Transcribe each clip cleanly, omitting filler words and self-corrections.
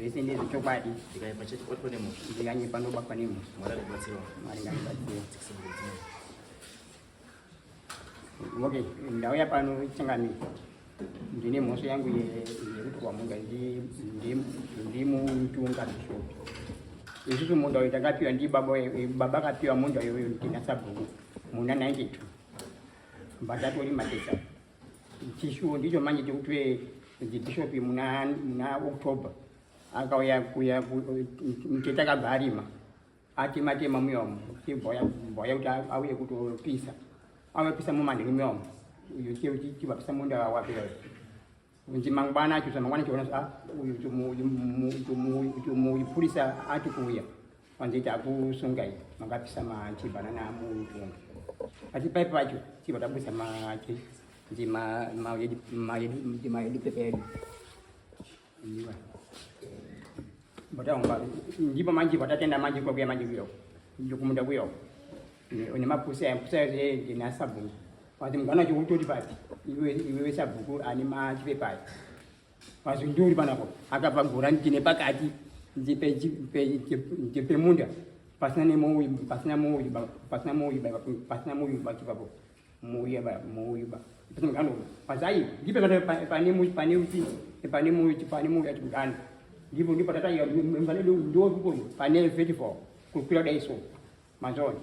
Zvese ndezvechokwadi. Ndikanyepa chete obatwa nemhosva. Ndikanyepa ndobatwa nemhosva. Mwari akubatsirawo. Mwari ngaandibatsire. Okay, ndauya pano changamire. Ndine mhosva yangu yekutorwa munda ndimutunga bishop. Isusu munda uyu takapiwa ndibaba baba akapiwa munda uyu ndina sabhuku muna 92. But atori matesa. Chishuwo ndicho manje chekuti bishop muna October akauya kuya mutete akabva arima atema tema muya umu chibva auya kuti auye kutopisa auya mumanheru muya umu uyu chibva pisa munda wapera unzi mangwana acho mangwana chiona ah, uyu mupurisa ati kuuya wanzi takusungai mangapisa machibhanana mutunga asi paipi pacho chibva tabusa machi mayedu pepa yedu ndipo manje patatenda manje kwakuya manje kuyo kumunda kuyo nemapusa aya pusa ayo ndina sabhuku vati mugana wacho utori papi iwewe sabhuku ane machipepa aya vazi nduri panapo akabva gura ndine pakati ndipemunda pasina nemouyu pasina mouyu pasina mouyu pasina mouyu pachipapo muuya ba muuyu ba pasina mugano pazai ndipe pane mu pane uti pane mu pane mu ati mugano ndipo ndipo tataiya mugano ndo kuko pane 34 kukwira dai so mazona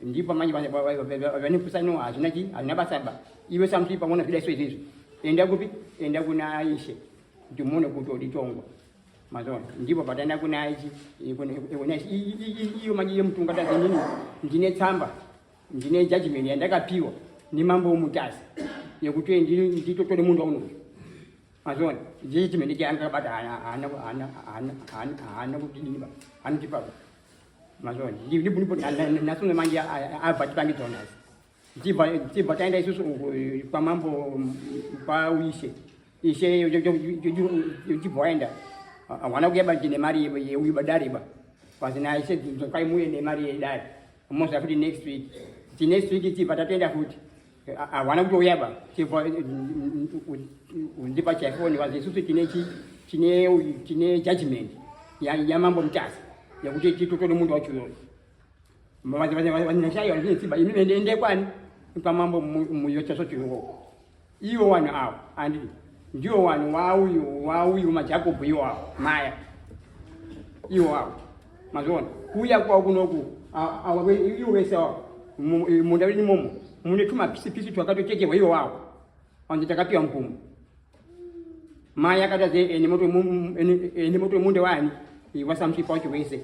ndipo manje vanikusa no hazvina chi hazvina basa ba iwe samti pamwe zvida so izvizvi enda kupi enda kuna ishe kuti muone kuti oditongwa mazona ndipo pataenda kuna ichi kuna iyo manje yemutunga tazinini ndine tsamba ndine judgment yandakapiwa nemambo womutasa yekuti nditotore munhu waunoyo mazona judgment yake akabata haana kudiniba anotipa mazona ndipo nhasi manje abva tipangidzwa nhasi tibva taenda isusu kwamambo kwaishe ishe tibva waenda hawana kuyaba ndine mari yeuiba dariba pasina ishe dzokai muye nemari yedare moza futi next week ti next week tibva tatoenda futi hawana kutouya ba tibva ndipa chaifoni vanzi isusu tine tine tine judgment yamambo mutasa yekuti titotore mundu wacho uyoyo vanashaiwa zvinetsiba imi ende kwani kwamambo muyochaso chiroko iwo wanhu awo andidi ndiwo wanhu wauyu wauyu majakobho iwo awo maya iwo awo mazviona kuuya kwawo kunoku iwo vese awo munda wenyu momo mune tumapisipisi twakatochekerwa iwo awo anzi takapiwa mvumo mai akati ene moto munda wani wasamuchipa wacho wese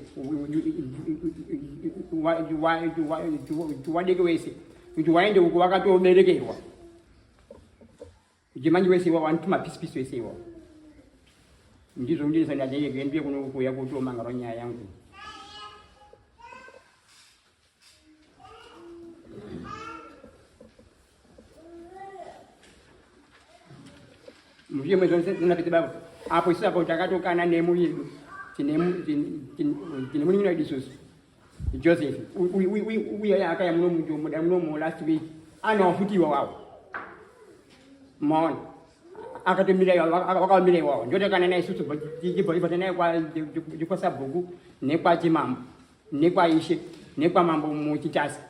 wadeke wese kuti waende uko wakatoberekerwa kuti manje wese iwawo anotuma pisipisi wese iwawo ndizvo ndindisandaendiye kuno kuuya kutomangaro nyaya yangu mushure mezvonapedza baba apo isu apo takatokana nemu yedu tine munin'ina wedu isusu Joseph uya akaya muno muda muno last week anawo futi iwawawo maona akatomira wakamira iwawo ndotakana naye isusu tichibva naye kwasabhuku nekwachimambo nekwaishe nekwamambo muchitasa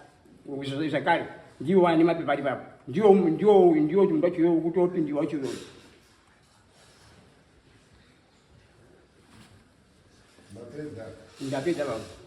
zvakare ndiwo ane mapepa ari papo ndiwo ndiwo ndiwo chimba chiyo kutopindiwa chiyo ndapedza baba.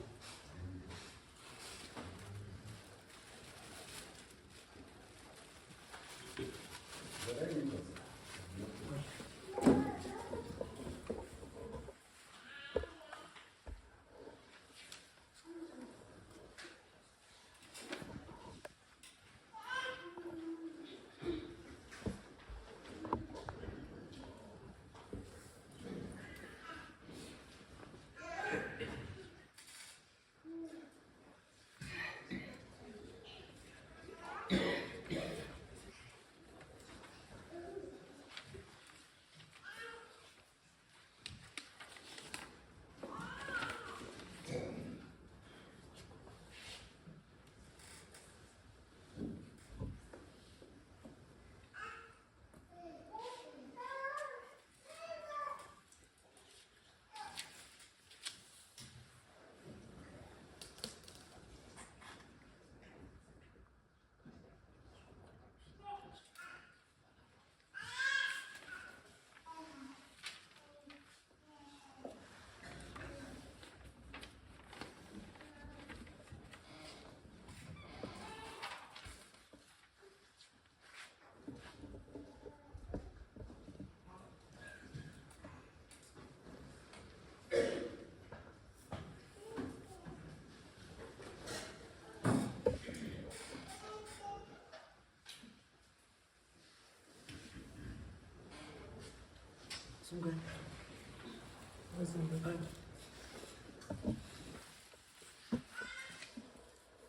Sungai.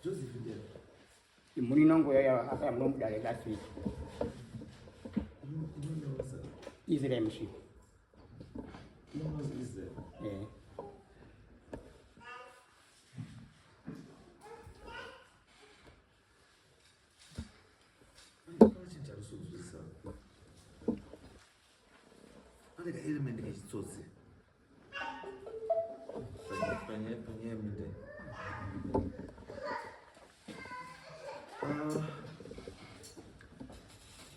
Joseph ndiye. Imuri nongo ya akaya munomudare last week. Israel Musvipa. Israel. Eh. Pane kaelement kechitsotsi panyaya yeminda. Ah,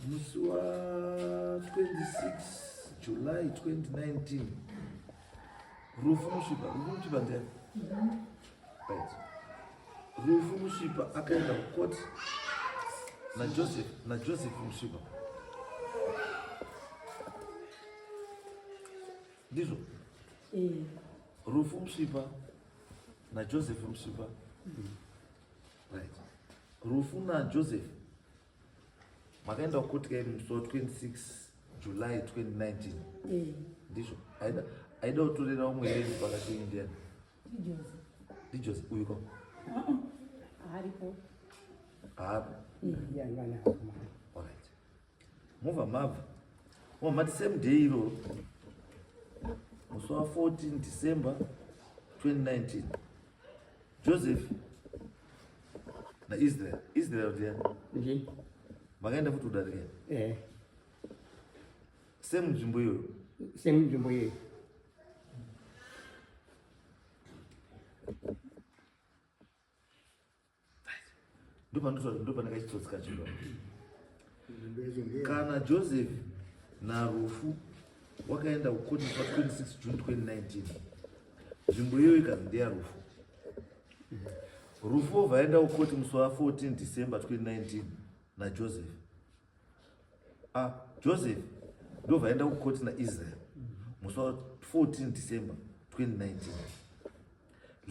musi wa 26 July 2019 Rufu Musvipa, Rufu Musvipa ndiani? Right. Rufu Musvipa akaenda kukoti naJoseph naJoseph Musvipa. Ndizvo? Eh. Rufu Musvipa naJoseph Musvipa. Right. Rufu naJoseph makaenda kukoti kaini musi wa 26 July 2019. Eh. Ndizvo? Aida aida kutorera umwe yenyu pakati penyu ndiani? NdiJose. NdiJose uyu ko? Aripo. Haapo. Yangana. Alright. Mobva mabva. Mobva mati same day iroro. Musi wa 14 December 2019. Joseph naIsrael. Israel ndiani? Ndi. Makaenda futi kudarika. Eh. Same nzvimbo iyoyo. Same nzvimbo iyoyo. Ndopanotaura ndopane kachitsotsi kacho ndo. Kana Joseph naRufu wakaenda kukoti pa 26 June 2019. Nzvimbo iyoyo ikanzi ndeyaRufu. Rufu obva aenda kukoti musi wa 14 December 2019 naJoseph. Ah, Joseph ndobva aenda kukoti naIsrael musi wa 14 December 2019.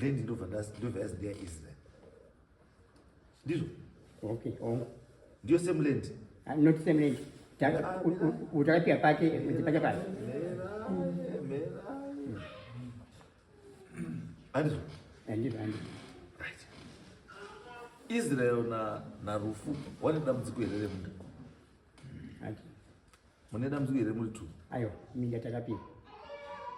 Land ndobva ndobva yazi ndeyaIsrael. Ndizvo? Okay. Oh. Ndiyo same land. Ah, not same land. Utakapiwa pake pake pake. Handizvo? Handizvo handizvo. Right. Israel na naRufu wane dambudziko here remunda? Hati. Mune dambudziko here muri two? Ayo, minda takapiwa.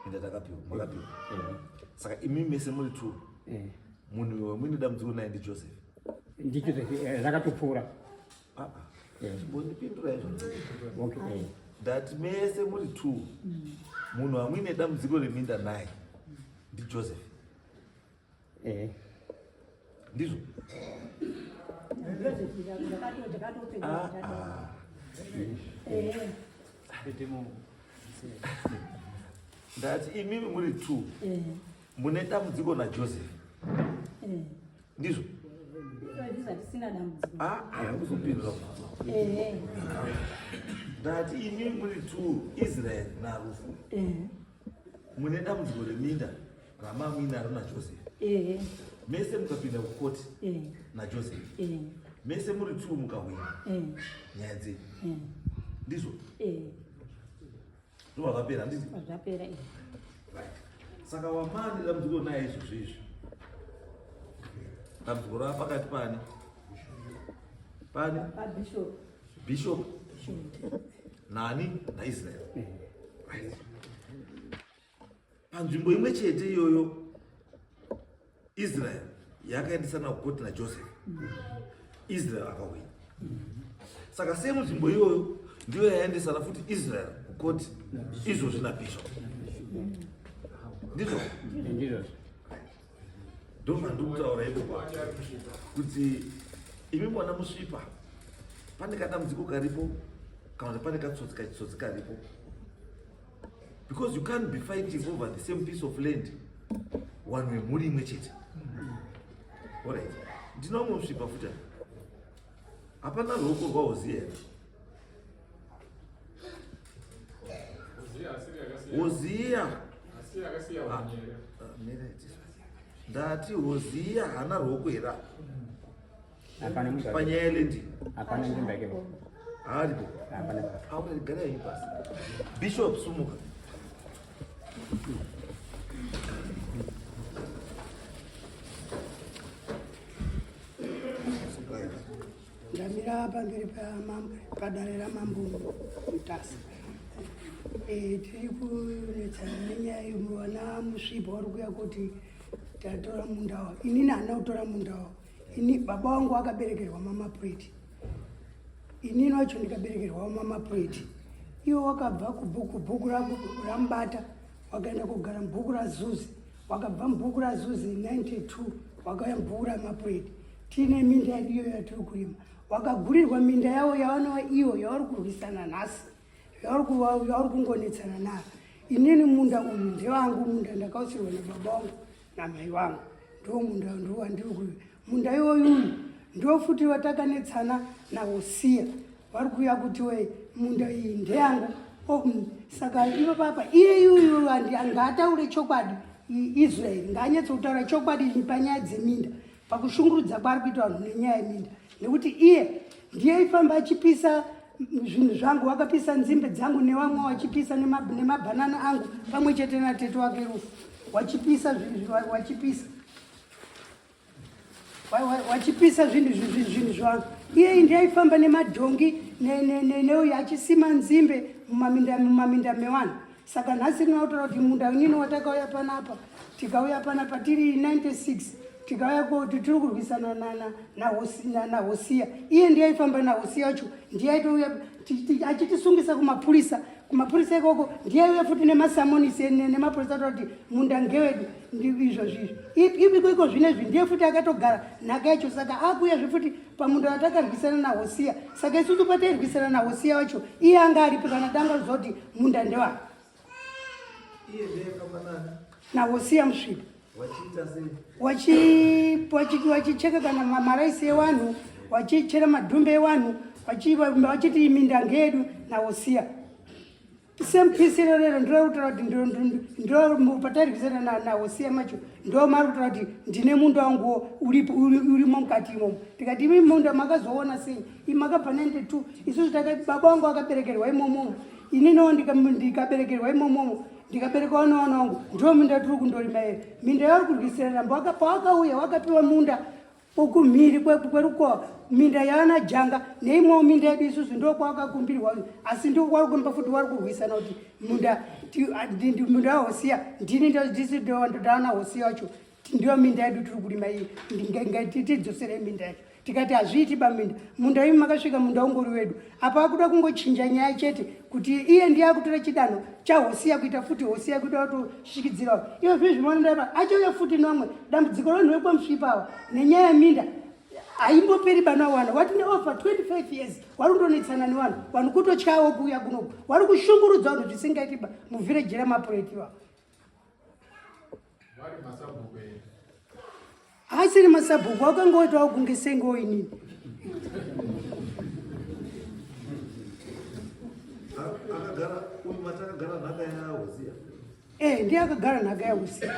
Minda takapiwa, makapiwa. Eh. Saka imi mese muri two. Eh. Munhu wemuine dambudziko naye ndiJoseph. NdiJoseph rakatopfuura. Ah ah. Chimbondipindura izvo. Okay. Eh. Ndati mese muri two. Munhu amuine dambudziko reminda naye ndiJoseph. Eh. Ndizvo? Ah ah. Ndati imimi muri two. Mune dambudziko naJoseph. Ndizvo? Tisina dambudziko. Ah, ah, kuzopindura. Eh. Ndati imimi muri two Israel naRufu. Eh. Mune dambudziko reminda ramamuinaro naJoseph. Eh. Mese mukapinda kukoti Eh. naJoseph. Eh. Mese muri two mukahwina Eh. nyaya dzenyu. Eh. Ndizvo? Eh. Ndobva zvapera handiti? Zvapera eh. Right. Saka wamani dambudziko naye izvozvo izvi. Dambudziko rava pakati pani? Pani? PaBishop. Bishop nani naIsrael. Right. Panzvimbo imwe chete iyoyo Israel yakaendesana kukoti naJoseph. Israel akahwina. Saka same nzvimbo iyoyo ndiyo yaendesana futi Israel kukoti izvozvi naBishop. Ndizvo? Ndizvo. Ndozvandiri kutaura ipo kuti imi mwana Musvipa pane kadambudziko karipo kana kuti pane katsotsi kachitsotsi karipo because you can't be fighting over the same piece of land vanhu vemhuri imwe chete. Alright. Ndina umwe Musvipa futi apa. Hapana ruoko rwaHoziya here? Hoziya. Ah, ndati Hoziya haana ruoko here apa? Hapana munhu. Panyaya yeland. Hapana nzvimbo yake. Haaripo. Hapana. Auna garai pasi. Bishop sumuka. Ndamira pamberi padare ramambo Mutasa. Tiri kunetsana nenyaya yevana Musvipa vari kuuya kuti tatora munda wavo. Inini handina kutora munda wavo. Ini baba vangu vakaberekerwa mamaPureti. Inini wacho ndikaberekerwawo mamaPureti. Iwo wakabva kubhuku bhuku ramubata wakaenda kugara mubhuku raZuzi. Wakabva mubhuku raZuzi 92 wakauya mubhuku raMapureti. Tiine minda yedu iyoyo yatiri kurima. Wakagurirwa minda yavo yavanova iyo yavari kurwisana nhasi, yavari kungonetsana nayo. Inini munda uyu ndewangu, munda ndakausirwa nababa vangu namai vangu, ndo munda ndo wandiri kurima. Munda iwoyu uyu ndo futi watakanetsana naHosiya, vari kuuya kuti we munda iyi ndeyangu. Oh, saka ivo papa iye iyoyo ngaataure chokwadi. Israeri ngaanyatso kutaura chokwadi panyaya dzeminda, pakushungurudza kwaari kuita vanhu nenyaya yeminda, nekuti iye ndiye aifamba achipisa zvinhu zvangu. Wakapisa nzimbe dzangu nevamwe, wachipisa nemabhanana angu pamwe chete natete wake Rufu, wachipisa wachipisa wachipisa zvinhu zvangu. Iye ndiye aifamba nemadhongi neuyo achisima nzimbe mumaminda mevanhu. Saka nhasi rinotaura kuti munda unini watakauya panapa, tikauya panapa tiri 96, tikauya kuti tiri kurwisana naHosiya. Iye ndiye aifamba naHosiya wacho, ndiye aitouya achitisungisa kumapurisa. Kumapurisa ikoko ndiye aiuya futi nemasamonisi nemapurisa ataura kuti munda ngewedu. Izvo zvizvo iko iko zvinezvi ndiye futi akatogara nhaka yacho. Saka akuyazve futi pamunda watakarwisana naHosiya. Saka isusu patairwisana naHosiya wacho, iye anga aripo kana danga ruziva kuti munda ndewake. Iye ndeyefamba nani? NaHosiya Musvipa. Wachiita sei? Wachicheka kana maraisi ewanhu, wachichera madhumbe ewanhu, wachiti minda ngeyedu naHosiya. Same piece irorero ndiro kutaura kuti ndiro patairwisana naHosiya macho, ndo mari kutaura kuti ndine munda wanguwo uripo, urimo mukati imomo. Tikati, imi munda makazoona sei? Imi makabva 92, isusu baba vangu vakaberekerwa imomomo, ininiwo ndikaberekerwa imomomo, ndikaberekawo nevana vangu. Ndo minda tiri kundorima here minda yavari kurwisirana? Pawakauya wakapiwa munda ukumhiri kwerukowa, minda yaana Janga neimwewo minda yedu isusu, ndo kwawakakumbirwa, asi ndo kwari kumba futi wari kurwisana kuti munda munda waHosiya ndini, ndisi ndaana Hosiya wacho, ndiyo minda yedu tiri kurima iyi, tidzosere minda yacho. Tikati hazviiti paminda munda imi makasvika, munda ungori wedu. Apa akuda kungochinja nyaya chete kuti iye ndiye akutora chidanho chaHosiya, kuita futi Hosiya kuita kutosvikidzirawo ivo zvinhu zvinoondaa achauya futi nomwe. Dambudziko ranhu vekwaMusvipa ava nenyaya yeminda haimboperi bana. Wana wati neover 25 years wari kundonetsana nevanhu. Vanhu kutotyawo kuuya kunoku, wari kushungurudza vanhu zvisingaiti ba muvhireji raMapureti vavo. Vari masabhuku here? Asiri masabhuku, wakangoitawo kunge sengewo inini. Akagara uyu mati akagara nhaka yaHosiya? Eh, ndiye akagara nhaka yaHosiya,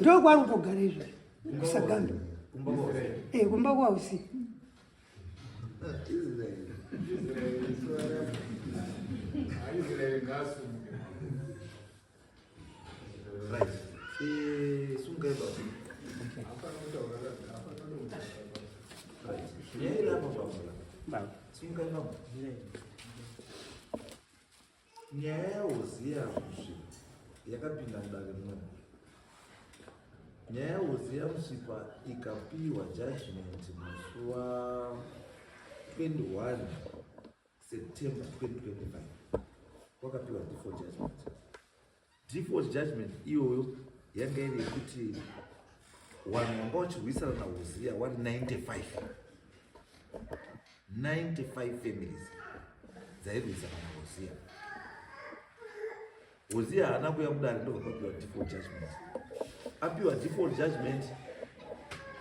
ndokwaari kutogara izvozvo kuSagambe. Kumba kwaHosiya? Eh, kumba kwaHosiya. Israel. Israel ngaasumuke. Right. Sungai baba. Hapana kutaura, hapana kutaura. Right. Nyaya iri apa baba. Baba. Sungai baba. Nyaya yaHosiya Musvipa yakapinda mudare muno. Nyaya yaHosiya Musvipa ikapiwa judgment musi wa 21 September 2025. Kwakapiwa default judgment. Default judgment iyoyo yanga iri yekuti vanhu vanga vachirwisana naHosiya vari 95, 95 families dzairwisana naHosiya. Hosiya haana kuuya kudare, ndobva papiwa default judgment. Apiwa default judgment,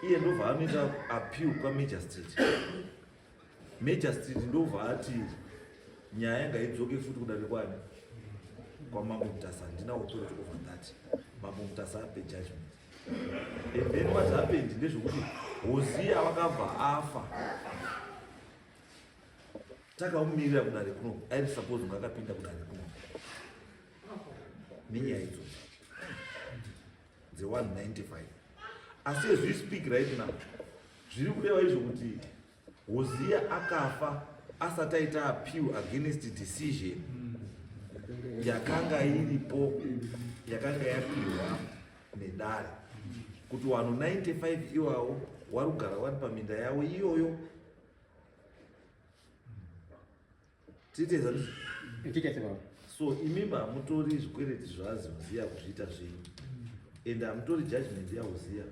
iye ndobva anoita appeal kwamagistrate. Magistrate ndobva ati nyaya ngaidzoke futi kudare kwani kwamambo Mutasa. Handina authority over that. Mambo Mutasa ape judgment. And then what happened ndezvekuti Hosiya wakabva afa. Takamumirira kudare kuno, airi suppose kunge akapinda kudare kuno nenyaya idzodzo. dze195. Asi as we speak right now, zviri kureva izvo kuti Hosiya akafa asati aita appeal against decision yakanga iripo, yakanga yapihwa nedare kuti vanhu 95 iwawo wari kugara wari paminda yavo iyoyo. Tiite Tiite baba. So imimi hamutori zvikwereti zvazi Hosiya kuzviita zvenyu, and hamutori judgment yaHosiya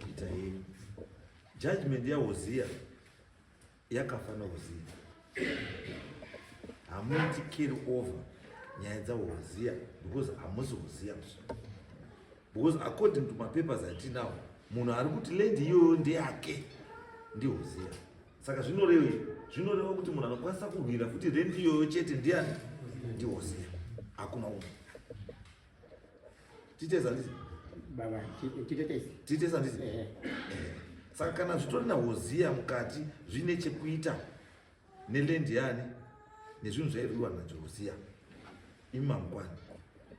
kuita yenyu. Judgment yaHosiya yakafa naHosiya. Hamuiti carry over nyaya dzaHosiya because hamusi Hosiya, because according to mapapers atinawo, munhu ari kuti land iyoyo ndeyake ndiHosiya. Saka zvinorevei? Zvinoreva kuti munhu anokwanisa kurwira futi land iyoyo chete ndiani? NdiHosiya, hakuna umwe. Tiite sandisi? Baba, tiite. Tiite sandisi? Eh. Saka kana zvitori naHoziya mukati, zvine chekuita neland yani nezvinhu zvairwiwa naJosia, imi mamukwani.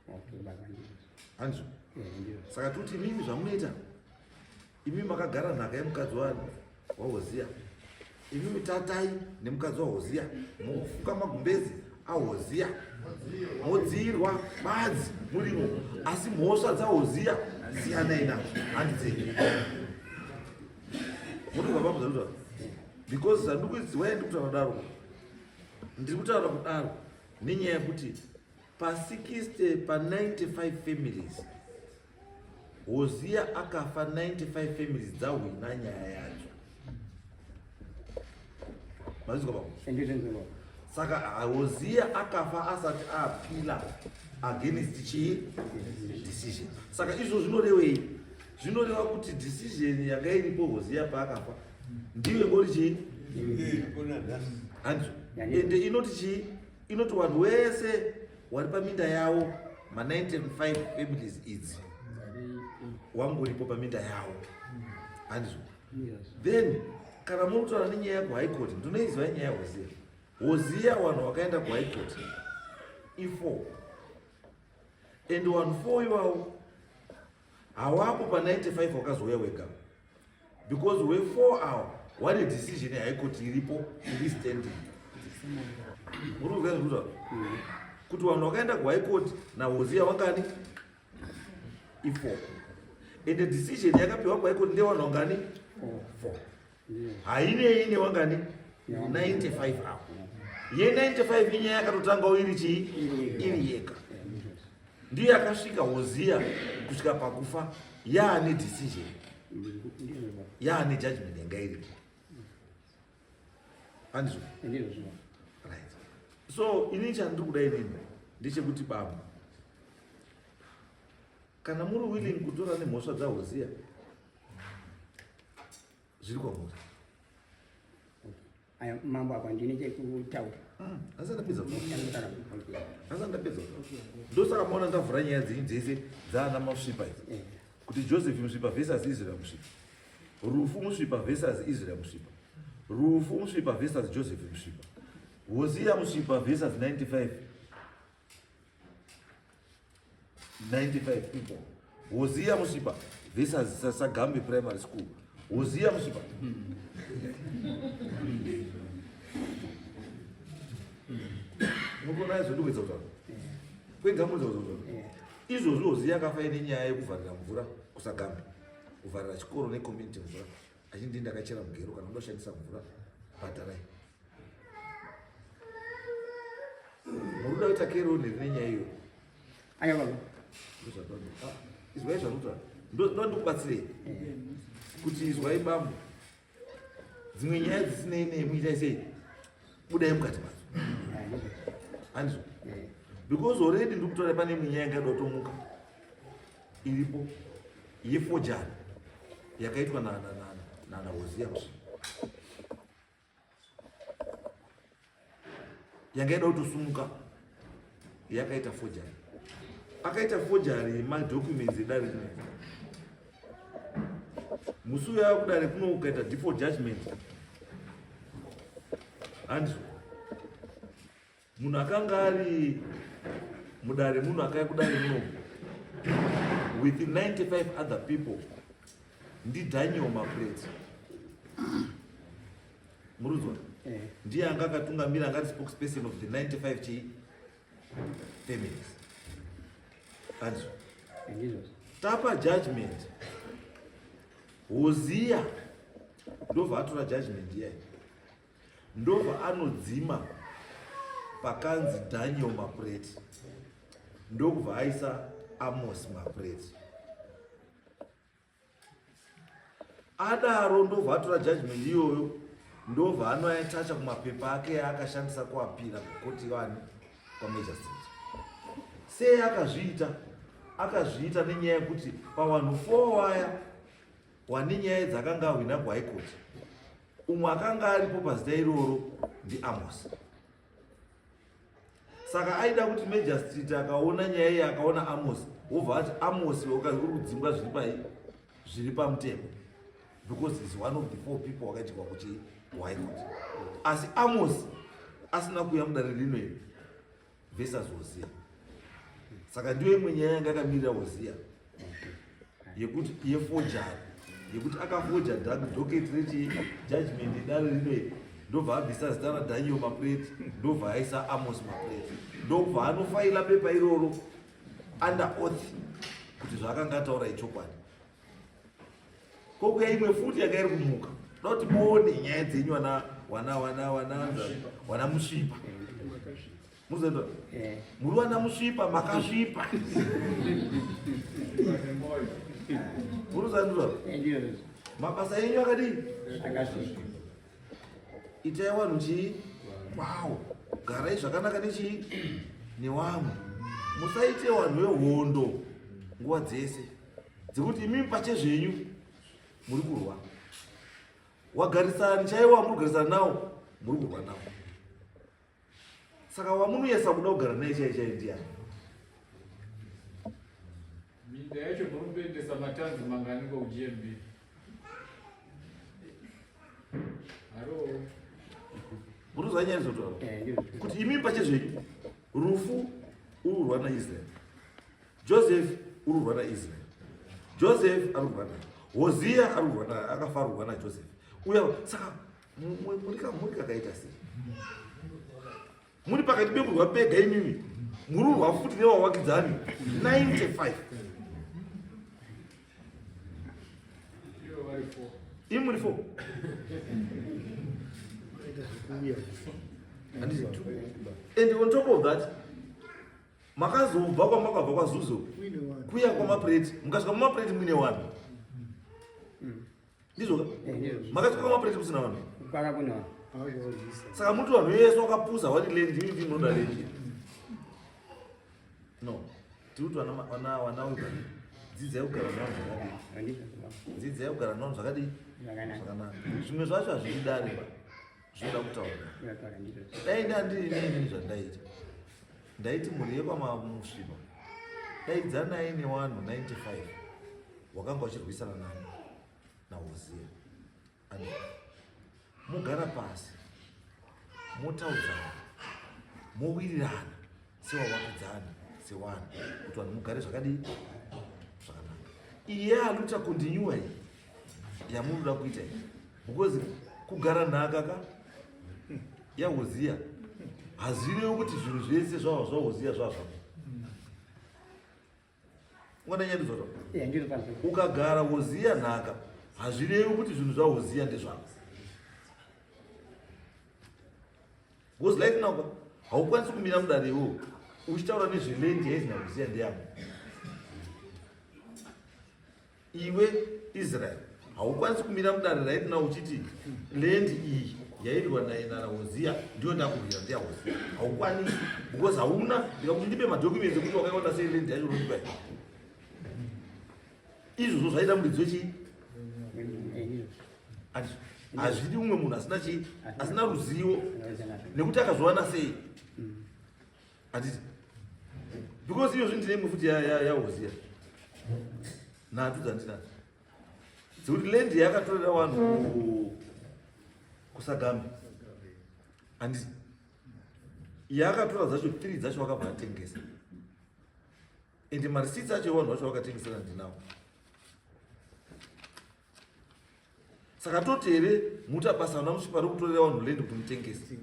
Okay baba, ndizvo. Handizvo? Eh, ndizvo. Saka toti imimi zvamunoita, imi makagara nhaka yemukadzi wani waHoziya, imimi tatai nemukadzi waHoziya, mofuka magumbezi aHoziya, modziyirwa badzi murimo, asi mhosva dzaHoziya siyanai nadzo, handidzei mutobva pamuzarura, because zvandikuziwai ndiri kutaura kudaro, ndiri kutaura kudaro nenyaya yekuti pa60 pa95 families, Hosiya akafa, 95 families dzahwina nyaya yacho. Mazvizwa baba? Ndizvo, ndizvo baba. Saka Hosiya akafa asati aappeala against chii? Decision. Saka izvo zvinorevei? Zvinoreva kuti decision yanga iripo Hosiya paakafa ndiyo ingori chii? Handizvo? Ende inoti chii? Inoti vanhu wese wari paminda yavo, ma95 families idzi, wangoripo paminda yavo, handizvo? Then kana muri kutaura nenyaya yekuhigh court, ndinoiziva nyaya yaHosiya. Hosiya, vanhu vakaenda kuhigh court i4, and vanhu 4 ivavo hawapo pa95 wakazouya wega, because we4 awa wane decision yehigh court iripo, iri standing. Muri kuzwa zvekutaura kuti vanhu vakaenda kuhigh court naHosiya wangani? I4, and the decision yakapiwa kuhigh court ndevanhu wangani? 4. Hainei newangani? 95 apo. Ye95 inyaya yakatotangawo iri chii? Iri yega. Ndiyo yakasvika Hosiya kusvika pakufa yaane decision, yaane judgment yanga iripo, handizvo? Ndizvo. Right, so ini chandiri kuda inini ndechekuti baba, kana muri willing kutora nemhosva dzaHosiya, zviri kwamuri. Aya mambo, apa ndine chekutaura. Asi ndapedza. Chandikutaura. Asi ndapedza. Ndosaka maona ndavhura nyaya dzenyu dzese dzaana Masvipa idzi, kuti Joseph Musvipa versus Israel Musvipa, Rufu Musvipa versus Israel Musvipa, Rufu Musvipa versus Joseph Musvipa, Hosiya Musvipa versus 95 people, Hosiya Musvipa versus Sagambe Primary School, Hosiya Musvipa. Mukuona izvo ndikuedza kutaura kwedza muedza kutaura izvozvo. Hosiya akafa ine nyaya yekuvharira mvura kuSagambe, kuvharira chikoro necommunity mvura, achindi ndakachera mugero, kana ndoshandisa mvura bhadharai. Muri kuda kuita keroni rine nyaya iyo? Aya baba. Izwai zvandikutaura, ndo ndikubatsirei kuti izwai bambo, dzimwe nyaya dzisinei nemi itai sei? Budai mukati madzo, handizvo? Because already ndiri kutaura pane imwe nyaya yangada kutomuka iripo yeforgery yakaitwa naHosiya Musvipa, yanga ida kutosumuka. Yakaita forgery, akaita forgery yemadocuments edare rineri. Musi uyo kudare kuno ukaita default judgment, handizvo? Munhu akanga ari mudare, munhu akauya kudare muno with 95 other people ndiDaniel Mapureti. Muruzwa? Eh. Ndiye anga akatungamira, anga ari spokesperson of the 95 chi families, andizvo? Ndizvozvo. Tapa judgment, Hoziya ndobva atora judgment iyayi, ndobva anodzima pakanzi Daniel Mapureti, ndokubva aisa Amos Mapureti. Adaro ndobva atora judgment iyoyo, ndobva anoatacha kumapepa ake yaakashandisa kuapira kukoti vani kwamagistrate. Sei akazviita? Akazviita nenyaya yekuti pavanhu 4 waya wane nyaya dzakanga ahwina kuHigh Court, umwe akanga aripo pazita iroro ndiAmos. Saka aida kuti magistrate akaona nyaya iyi, akaona Amos, wobva ati Amos uri kudzingwa zviri pai zviri pamutemo, because is one of the four people wakaitikwa kuti kuHigh Court. Asi Amos asina kuuya mudare rino iri versus Hosiya. Saka ndiyo imwe nyaya yanga yakamirira Hosiya yekuti yeforgery, yekuti akafoja docket rechi judgment yedare rino iri, ndobva abvisa zita raDaniel Mapureti, ndobva aisa Amos Mapureti, ndobva anofaila pepa iroro under oath kuti zvaakanga ataura ichokwadi. Kokuya imwe futi yanga iri kumuka da kuti muone nyaya dzenyu, wana wana wana wana wana Musvipa. Muzoenda muri wana Musvipa, makasvipa. Muruzandura? Ndizvozvo. Mabasa enyu akadii? Akasvipa. Itai vanhu chii kwawo, garai zvakanaka nechii newamwe. Musaite vanhu vehondo nguva dzese dzekuti imimi pachezvenyu muri kurwa. Wagarisani chaiwo wamuri kugarisana nawo, muri kurwa nawo. Saka wamunoyesa kuda kugara naye chai chai ndiani? Minda yacho muri kuendesa matanzi mangani kuGMB? Haro. Muri nyaya zotaura Ndizvozvo. kuti imimi pachezvenyu rufu uri kurwa naIsrael, Joseph uri kurwa naIsrael, Joseph ari kurwa naye, Hosiya ari kurwa naye, akafa ari kurwa naJoseph uya. Saka muri kakaita sei? Muri pakati pekurwa pega imimi, muri kurwa futi newawakidzani 95. Ivo vari four. Imi muri four, handiti? And on top of that, makazobva kwamakabva kwaZuzo kuya kwamapreti, mukasvika mumapreti muine vanhu, ndizvoka? Ndizvozvo. Makasvika kwamapreti kusina vanhu. Kwaka kune vanhu. Saka muti vanhu vese wakapusa wati land, imi ndi munoda land. No, tiri kuti vana wegari, dzidzai kugara nevanhu zvakadii? Ndizvozvo. Dzidzai kugara nevanhu zvakadii? Zvakanaka. Zvakanaka. Zvimwe zvacho hazvidi dare, zvinoda kutaura. Zvinotaura, ndizvozvo. Dai ndandiri nini, zvandaita, ndaiti mhuri yekwamamusvipa, daidzanai nevanhu 95 wakanga uchirwisana nani naHoziya, ani mugara pasi, motaudzana, mowirirana sewawakidzani, sewanhu, kuti vanhu mugare zvakadii? Zvakanaka. Iye aluta continue iyi yamunoda kuita iyi, because kugara nhaka ka yaHoziya hazvirevi kuti zvinhu zvese zvava zvaHoziya, zvava zvako. Ungana nyandizvoto? Ndizvo pazvo. Ukagara Hoziya nhaka, hazvirevi kuti zvinhu zvaHoziya ndezvako, because like now ka, haukwanisi kumira mudare iwowo uchitaura nezveland yaizina Hoziya ndeyako. Iwe Israel, haukwanisi kumira mudare right now uchiti land iyi yairwa naHoziya ndiyo ndakurwira, ndeyaHoziya. Haukwanisi, because hauna. Ndikakuti ndipe madocuments ekuti wakaiona sei land yacho, unondipa here? Izvozvo zvaita muridzi wechii? Ndizvozvo. Hazvidi umwe munhu asina chii, asina ruzivo, nekuti akazowana sei, handiti? Because iyozvi ndine imwe futi yaHoziya, nhatu dzandinadzo dzekuti land yakatorera vanhu kuSagambe, handiti? Yakatora dzacho three dzacho, vakabva atengesa. Ende mareceipts acho evanhu vacho vakatengesera ndinawo. Saka toti here muta basa vana musvipa rekutorera vanhu land kuti mutengese.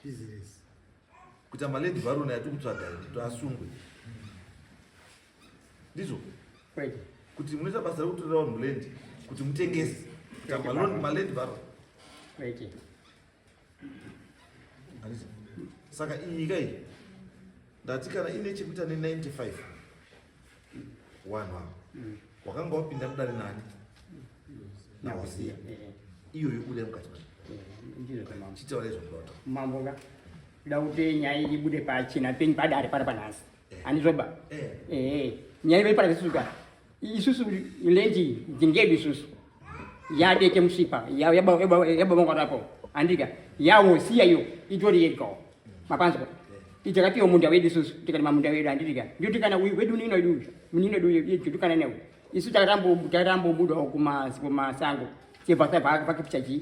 Business. Kuita maland baron yatiri kutsvaga iyi kuti asungwe. Ndizvo? Kwete. Kuti munoita basa rekutorera vanhu land kuti mutengese. Kuita maland baron. Kwete. Handiti? Saka iyi ka iyi ndati kana ine chekuita ne95 wanhu ava wakanga wapinda mudare nani naHosiya iyoyo buda mukati mayo. Ndizvo zvamambo. Chitaura izvo muda kutaura. Mambo ka kuda kuti nyaya iyi ibude pachena penyu padare para panhasi. Handizvoba? Eh. Eh. Nyaya ive para isusu ka. Isusu lendi ndingedu isusu. Yadeke musvipa yababa handika yaHosiya iyo itori yegawo. Mapanzwa. Takapiwa munda wedu isusu tikati mamunda wedu handika. Ndikuti kana uyu wedu nino wedu munino wedu yedu nawo. Isu takatambobudawo kumasango. Chibva vakipicha chi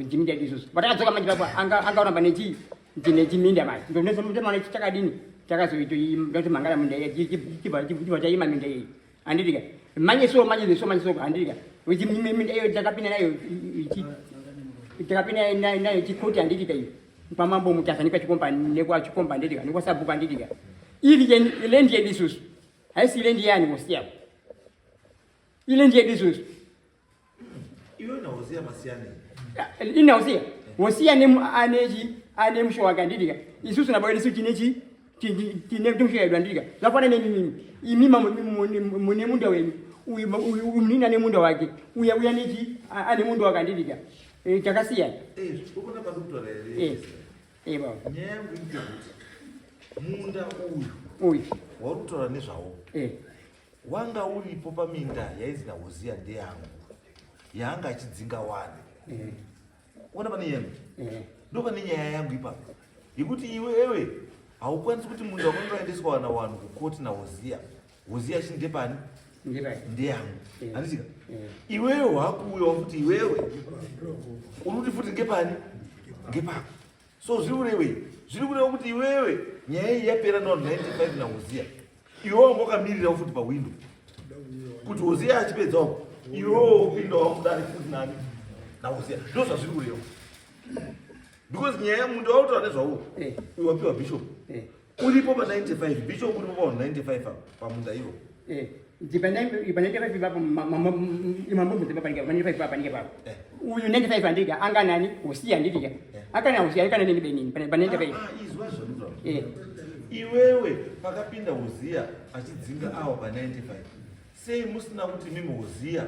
jiminda yedu isusu. Vatakadzoka manje papo angauramba nechi nechiminda manje. Ndonesomana chakadini takazoitomangara minda iyi chibva chaima minda iyi. Handika. Manje so manje so manje so handika. Minda iyo takapinda nayo takapinda nayo chikoti handika iyi. Pamambo Mutasa nekwachikomba nekwachikomba handika nekwasabhuku handika. Iri land yedu isusu. Haisi land yani Hosiya. Iland yedu isusu. Iwe naHosiya masiyana. Ina Hosiya. Hosiya ane musho wake handika. Isusu nabo isu tinechi tine musho yedu handika. Zvafana nemimi. Imi mune munda wenyu. Uyu munini ane munda wake. Uya uya nechi ane munda wake handika. Takasiyana. Eh, ukona pari kutaura here? Eh. Eh baba. Nyaya yangu ndeyekuti munda uyu Uyu. wauri kutaura nezvawo Eh. wanga uripo paminda yainzi naHosiya ndeyangu yaanga achidzinga wani. Eh. Ona pane yangu. Eh. Ndo pane nyaya yangu ipapo yekuti iwewe haukwanisi kuti munda wakanga waendeswa wana wanhu kukoti naHosiya. Hosiya achiti ndepani? Ndirai. Ndeyangu. Eh. Handitika? Eh. Iwewe wakuuyawo futi iwewe uri kuti futi ngepani? Ngepako. So zviri kurevei? Zviri kureva kuti iwewe nyaya iyi yapera navanhu 95 naHosiya. Iwewe wanga wakamirirawo futi pawindo kuti Hosiya achipedzawo iwewe wopindawo mudare futi nani naHosiya. Ndo zvazviri kureva. Because nyaya yemunda wautaura nezvawo Eh. iwe wapiwa bishop Eh. uripo pa 95 bishop uripo pa 95 apa pamunda iwo. Eh. Ipa 95 ipapo mambo panika 95 papo panike papo. Eh. Uyu 95 andika anga nani Hosiya andika. Akana Hosiya akana nini benini pa 95. Ah, izwa zvandinotaura. Eh. Iwewe pakapinda Hosiya achidzinga awa pa 95 sei musina kuti mimi Hosiya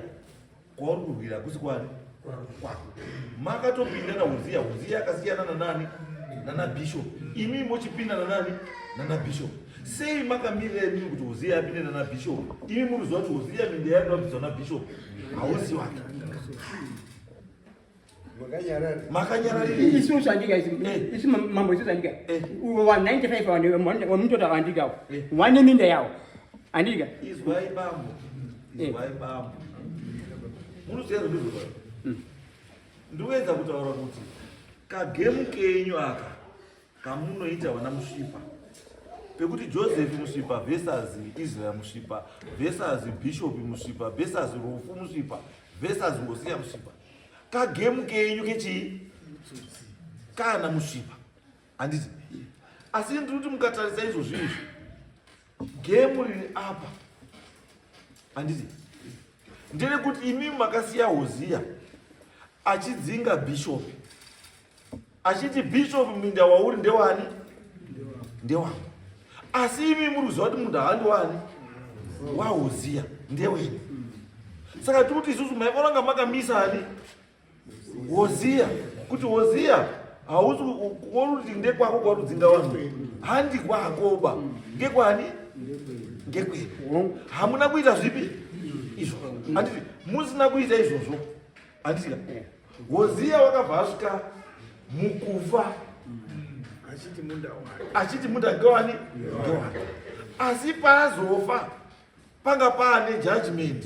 kwauri kurwira kusi kwani kwako makatopinda naHosiya. Hosiya akasiyana nanani nana bishop, imi mochipinda nanani nana bishop. Sei makamirira imimi kuti Hosiya apinde nana bishop, imi muri kuziva kuti Hosiya minda yake wabviswa nabishop hausi wake? Makanyarara. Makanyararire. Isusu andika isu Eh. isu mambo isusu andika. Eh. Uyu wa 95 wamutoto andika. Eh. Wane minda yawo. Andika. Izwai bambo, izwai bambo, munoziva zvandizvo. Ndikuedza kutaura kuti kagemu kenyu aka kamunoita vana musvipa pekuti Joseph Musvipa versus Israel Musvipa versus Bishop Musvipa versus Rufu Musvipa versus Hosiya Musvipa, kagemu kenyu kechii kana Musvipa, handiti? Asi ndiri kuti mukatarisa izvozvo izvi, gemu riri apa, handiti, nderekuti imi makasiya Hosiya achidzinga bishop achiti, "Bishop, minda wauri ndewani? Ndewangu." Asi imi muri kuziva kuti munda handiwani waHosiya, ndewenyu. Saka tiri kuti isusu maifanira kunga makamisa ani? Hosiya, kuti Hosiya hausi kuona kuti ndekwako kwauri kudzinga vanhu, handi kwakoba, ngekwani? Ngekwedu. Hamuna kuita zvipi izvo, handiti? Musina kuita izvozvo, handitika? Hosiya wakabva asvika mukufa Achiti munda wake. Achiti munda ngewani? Ngewake. Asi paazofa panga paane judgment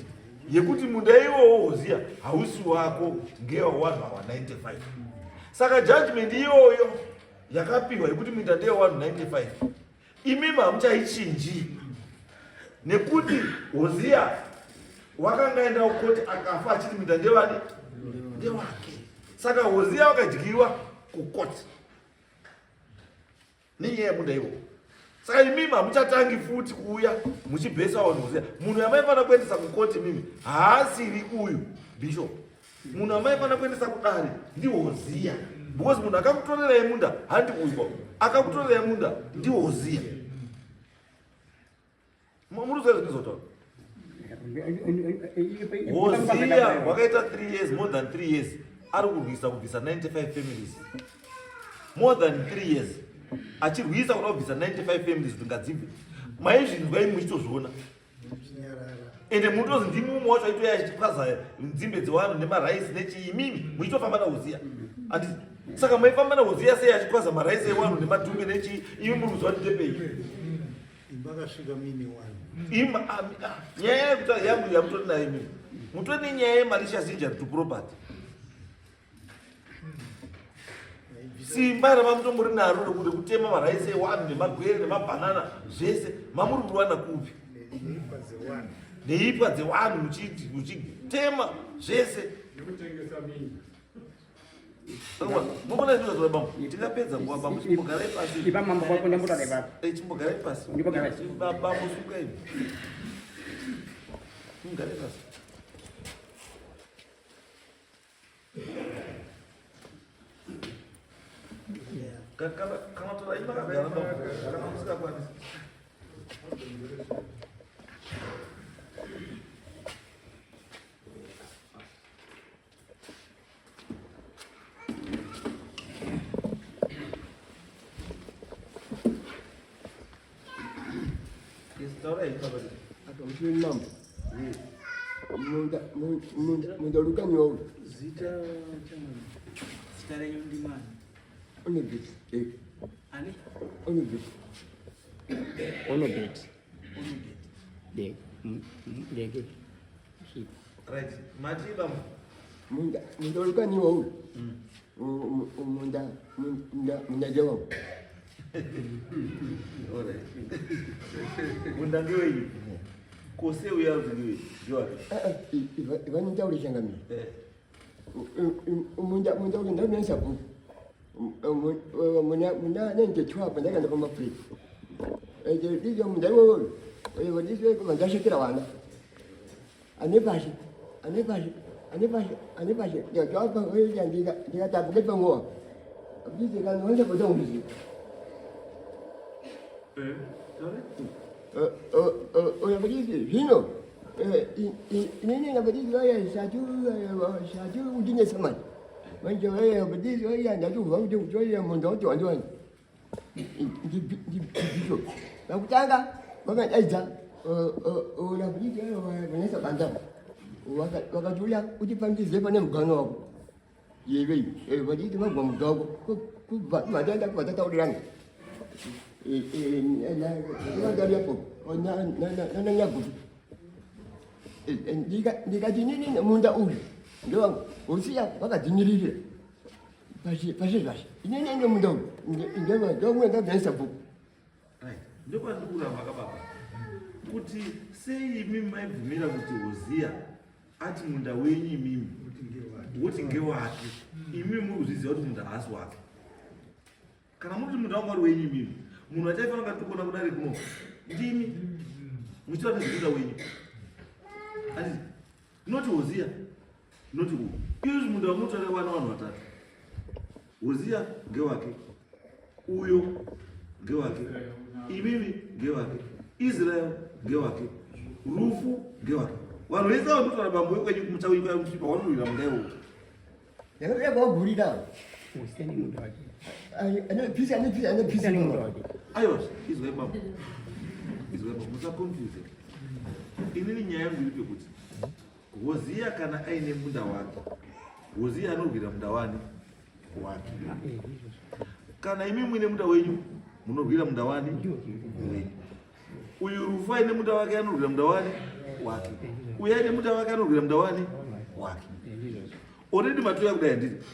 yekuti munda iwowo, Hosiya, hausi wako, ngewavanhu awa 95. Saka judgment iyoyo yakapiwa yekuti minda ndeyevanhu 95. Imimi hamuchaichinji nekuti Hosea wakanga aenda kukoti akafa achiti minda ndewani ndewake. Saka Hosea wakadyiwa kukoti nenyaya yemunda ivo. Saka imimi hamuchatangi futi kuuya muchibhesa vanhu Hosea. Munhu yamaifanira kuendesa kukoti imimi haasiri uyu bishop. Munhu amaifanira kuendesa kudare ndiHosea, because munhu akakutorerai munda handi uyu, akakutorerai munda ndiHosea. Muruziva zvinozotaura Hosea wakaita 3 years, more than 3 years ari kurwisa kubvisa 95 families, more than 3 years achirwisa kuda kubvisa 95 families kuti ngadzibve. Maizvinzwa imi muchitozviona, ende munotozi ndimi umwe wacho aitouya achipaza nzimbe dzevanhu nemaraisi nechii, imimi muchitofamba naHosea. Handiti saka maifamba naHosea sei achikwaza maraisi evanhu nemadhumbe nechii, imi muri kuziva kuti ndepei? Nyaya yekuti yangu yamutori nayo imimi, mutori nenyaya yemalicious injury to property. Simba ramamutombori naro rekuti kutema maraisi ewanhu nemagwere nemabhanana zvese mamuri kuriwana kupi? Neipwa dzewanhu muchitema zvese. Mukona zvino zva bambo, tingapedza nguva bambo, chimbogarai pasi. Ipa mambo kwako ndambotaura ipapo. Eh, chimbogarai pasi. Ndimbogarai pasi. Bambo suka imi. Mugarai pasi. Kana tora imi makagara bambo, kana musingakwanisi. Yes, taurai baba. Akamushini mambo. Munda munda munda lukanyo. Zita chamani. Zita renyu ndimani? Onobet. Eh. Ani? Onobet. Onobet. Onobet. De. Dege. Right. Mati bambo. Munda munda lukanyo. Munda munda munda jawa. Alright. Munda ngeweyi. Kose uya ngeweyi. Ngewapi? Eh eh ivanitauri changamire. Eh. Munda munda uri ndamesa bu. Muna muna nende chwa ndakaenda pamafrika. Eh ndiyo munda iwowo. Eh ndizvo ndashekera vana. Ane pashi ane pashi ane pashi ane pashi ndakapa ndika ndikatabuka panguva. Ndizvo kana wanda kuda umuzi. Eh. Sorry? Oya vadisi zvino inini navadisi vaya sati sati udinesa manje manje vaya vadisi vaya ndatobva kuti kutoya munda kuti wandiwani ndibhisho vakutanga vakadaidza navadisi vaya vanesa banza vakatiuya utipambize pane mugano wako yevei vaditi vabva munda wako kubva kubva tataurirana ndariapo nananyagutu ndikati nini munda uyu ndewangu usiya vakadzinyiririra pashe pashe inini ndo munda uyu ndewangu ndabvesa bhuku. Right. Ndokwandiri kuramba kababa. Kuti sei imimi maibvumira kuti Hosea ati munda wenyu imimi woti ngewake, imimi muri kuzviziva kuti munda haasi wake. Kana muri kuti munda wangu wari wenyu imimi, munhu achaifanira kunga tikuona kudare kuno ndimi muchitaura nezvemunda wenyu. Ati noti Hosea noti uyu izvi munda wamunotaura wana vanhu vatatu. Hosea ngewake, uyo ngewake, imimi ngewake, Israel ngewake, rufu ngewake. Vanhu vese ava ndinotaura bambo wekwenyu kumuchawinyika musvipa wanorwira munda iwowo. Ndakauya kwagurira Hosea nemunda wake. anopisa anopisa anopisa Hosea nemunda wake. Aiwa, izwai bambo, izwai bambo, musaconfuse. Inini nyaya yangu iri pekuti Hosea kana aine munda wake, Hosea anorwira munda wani wake. Kana imi muine munda wenyu, munorwira munda wani wenyu. Uyu rufu aine munda wake anorwira munda wani wake. Uyu aine munda wake anorwira munda wani wake. Already matoya kudai handiti?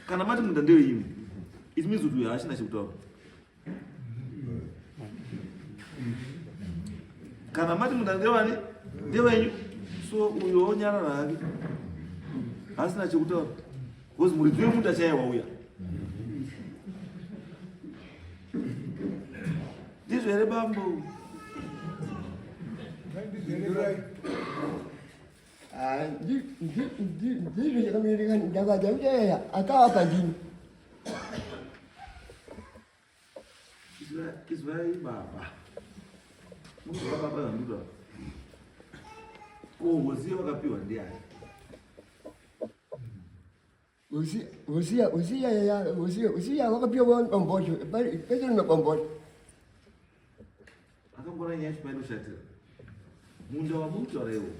Kana mati munda ndeweimwe, it means kuti uyu haachina chekutaura. Kana mati munda ndewani ndewenyu, so uyo onyarara hake asina chekutaura because muridzi wemunda chaiye wauya. Ndizvo here bambo? Ah, ndizvo chakamirika ndakadza kuti akavapa ndini. Izwai baba. Munozwa baba vanduda. Ko Hosiya wakapiwa ndiani? Hosiya, Hosiya, ya, Hosiya, Hosiya wakapiwa pambocho, pese nepambocho. Akangora nyaya yacho painoshatira. Munda wamutaura iwo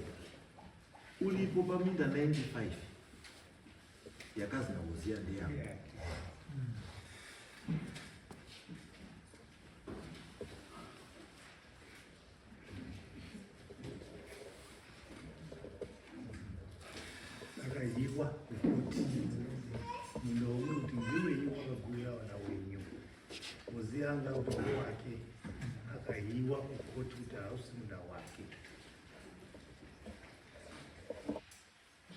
uripo paminda 95 yakazi naHosiya ndeyako. Akayiwa kuti munda womwe kuti ndewenyu wakagurira vana wenyu. Hosiya anga kuti wake akayiwa kukoti kuti hausi munda wake.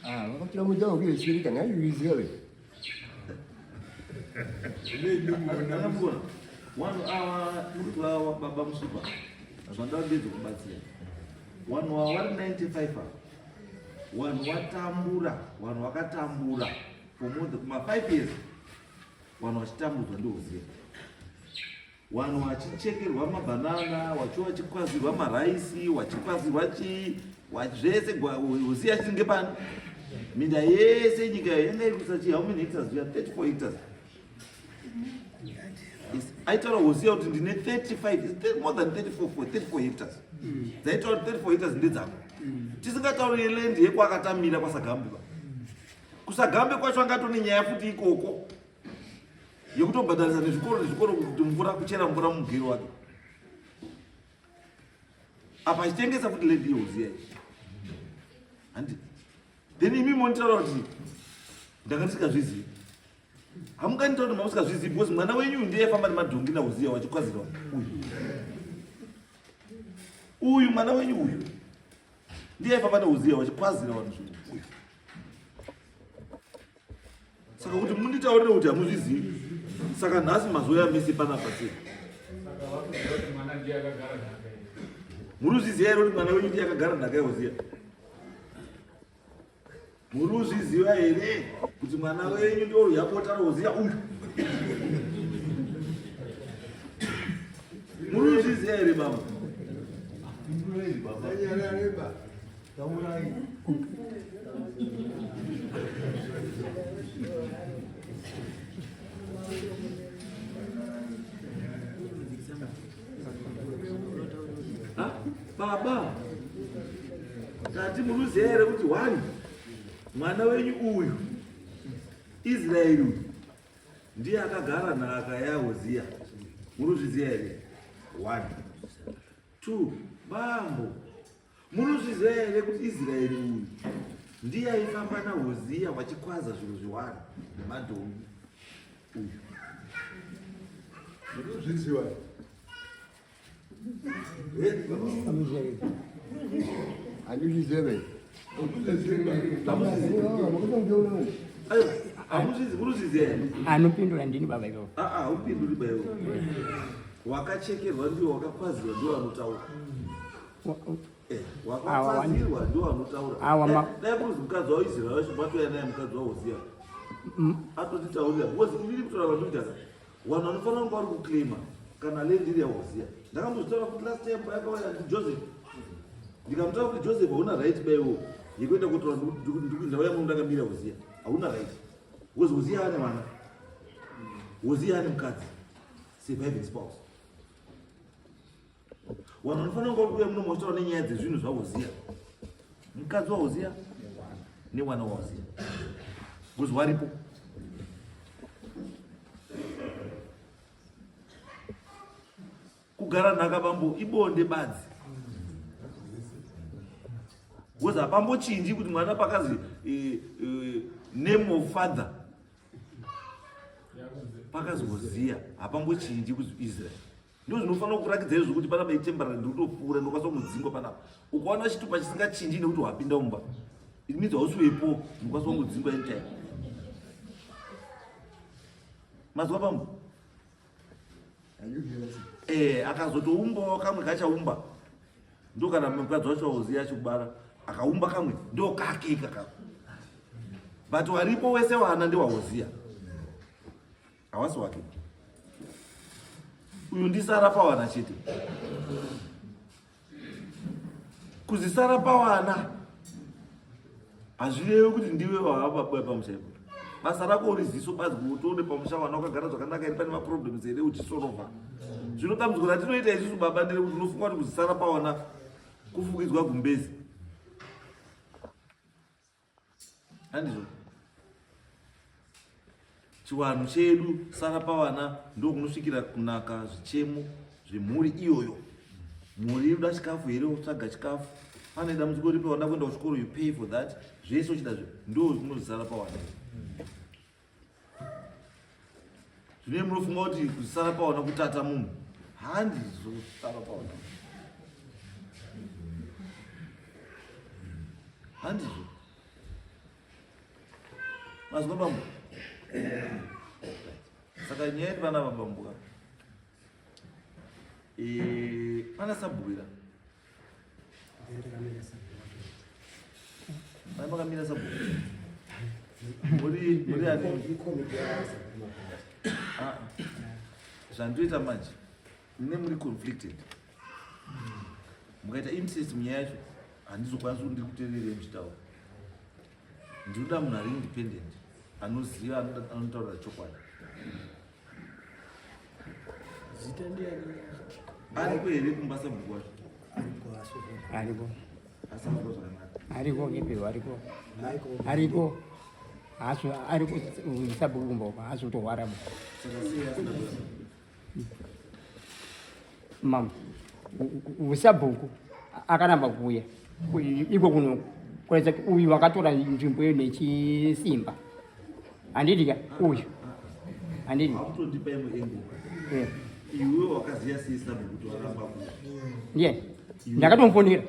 Ah, vakatora munda wekuishirika ngaizviziva. Akambona wanhu ava muri kuvawa baba Musupa zvandava ndedzokubatsira wanhu ava vari 95 ava wanhu watambura, vanhu vakatambura for more than kuma 5 years, vanhu vachitambudzwa ndiHosiya, vanhu vachichekerwa mabhanana, wachiwa vachikwazirwa maraisi, wachikwazirwa chii, zvese. Hosiya achinge pani minda yese nyika yanga iri kusa chii, how many hectares? Ya 34 hectares. Yes. Aitaura Hosiya kuti ndine 35, it's more than 34, for 34 hectares dzaitaura kuti 34 hectares ndedzako, tisingatauri yeland yekwakatamira kwaSagambe. Ba kuSagambe kwacho angatone nyaya futi ikoko yekutobhadharisa nezvikoro nezvikoro kuti mvura, kuchera mvura mumugero wake apa achitengesa futi land yeHosiya iyi, handi? Then imi monitaura kuti ndanga ndisingazvizivi. Hamunganitaura kuti mamusikazvizivi because mwana wenyu ndiye aifamba nemadhongi naHosiya wachikwazirwa uyu. Uyu mwana wenyu uyu ndiye aifamba neHosiya wachikwazira vanhu zvinhu uyu. Saka kuti munditaurire kuti hamuzvizivi, saka nhasi mazuva yamese panapa sei? Saka vakuziva kuti mwana ndiye akagara nhaka iyi. Muri kuzviziva here kuti mwana wenyu ndiye akagara nhaka yeHosiya? Muri kuzviziva here kuti mwana wenyu ndiwo yapota roHosiya uyu? Muri kuzviziva here baba? Anyarareba. Taurai. Ha? Baba, tati muri kuziva here kuti one mwana wenyu uyu Israeri uyu ndiye akagara nhaka yaHoziya? Muri kuzviziva here? One, two, bambo, muri kuzviziva here kuti Israeri uyu ndiye aifamba naHoziya wachikwaza zvinhu zviwani nemadhongi uyu? Ndozviziva. Handizvizive. Aiwa, hamuzvizi, muri kuzviziva here? Anopindura ndini baba ivovo. Aa, haupinduri baiwo. Wakachekerwa ndiwo, wakakwazirwa ndiwo anotaura. Wakakwazirwa ndiwo anotaura. Awa Dai kuruzi mukadzi waIsraeri wacho matouya naye, mukadzi waHosiya atotitaurira, because inini kutaura kwandikuita, vanhu vanofanira kunge vari kuclaima kana land iri yaHosiya. Ndakambozvitaura kuti last time payakauya ndiJoseph, ndikamutaura kuti Joseph, hauna right baiwo yekuenda kotora. Ndauya muno ndakamira Hosiya, hauna right because Hosiya ane vana, Hosiya ane mukadzi, surviving spouse. Vanhu vanofanira kunge vari kuuya muno mochitaura nenyaya dzezvinhu zvaHosiya, mukadzi waHosiya nemwana waHosiya, because waripo. Kugara nhaka, bambo, ibonde badzi, because hapambochinji kuti mwana pakazi name of father pakazi Hosiya, hapambochinji kuzi Israel. Ndo zvinofanira kurakidza izvo kuti panapa itemporary, ndiri kutopfuura, ndokwanisa kumudzingwa panapa. Ukaona chitupa chisingachinji nekuti wapinda mumba, it means hausi wepo, unokwanisa kungodzingwa anytime. Mazwa pamwe? Eh, akazotoumbawo kamwe kachaumba ndo kana mukadzi wacho auziya achikubara akaumba kamwe ndo kake ikakako, but waripo wese wana ndewauziya, hawasi wake uyu. Ndisara pawana chete, kuzisara pawana hazvirevi kuti ndiwe wava pamusha ipo. Basa rako uri ziso badzi kuti uone pamusha wana wakagara zvakanaka here, pane maproblems here, uchisorova. Zvino dambudziko ratinoita isusu baba nderekuti unofunga kuti kuzisara pawana kufukidzwa gumbezi, handizvo? Chiwanhu chedu, sara pavana ndokunosvikira kunaka zvichemo zvemhuri iyoyo. Mhuri inoda chikafu here, utsvaga chikafu. Pane dambudziko ripi, wanda kuenda kuchikoro, you pay for that. Zvese uchida zve ndo kunozisara pawana. Zvine munofunga kuti kuzisara pawana kutata munhu, handizvo. Kusara pawana handizvo. Mazwa bambo? Saka nyaya iri vana vabambuka, pana sabhuira mai makamira sabhuku muri ani? Ah, zvandinoita manje, mune muri conflicted, mukaita interest munyaya yacho handizokwanisi kuti ndiri kuteererei muchitaura. Ndinoda munhu ari independent, anoziva, anotaura chokwadi. Zita ndiani? Ariko here kumba sabhuku wacho? Ariko. Asabhuku zvakanaka. Ariko ngepero, ariko, ariko haasi ariko sabhuku kumba uko, haasi kutohwara. Saka sei asina kuya? Mama, usabhuku akaramba kuuya iko kunoku kuratidza kuti uyu wakatora nzvimbo iyo nechisimba, handiti ka? Uyu, handiti? Akutondipa imwe engo. Eh. Iwe wakaziya sei sabhuku kuti waramba kuya? Ndiye ndakatomufonera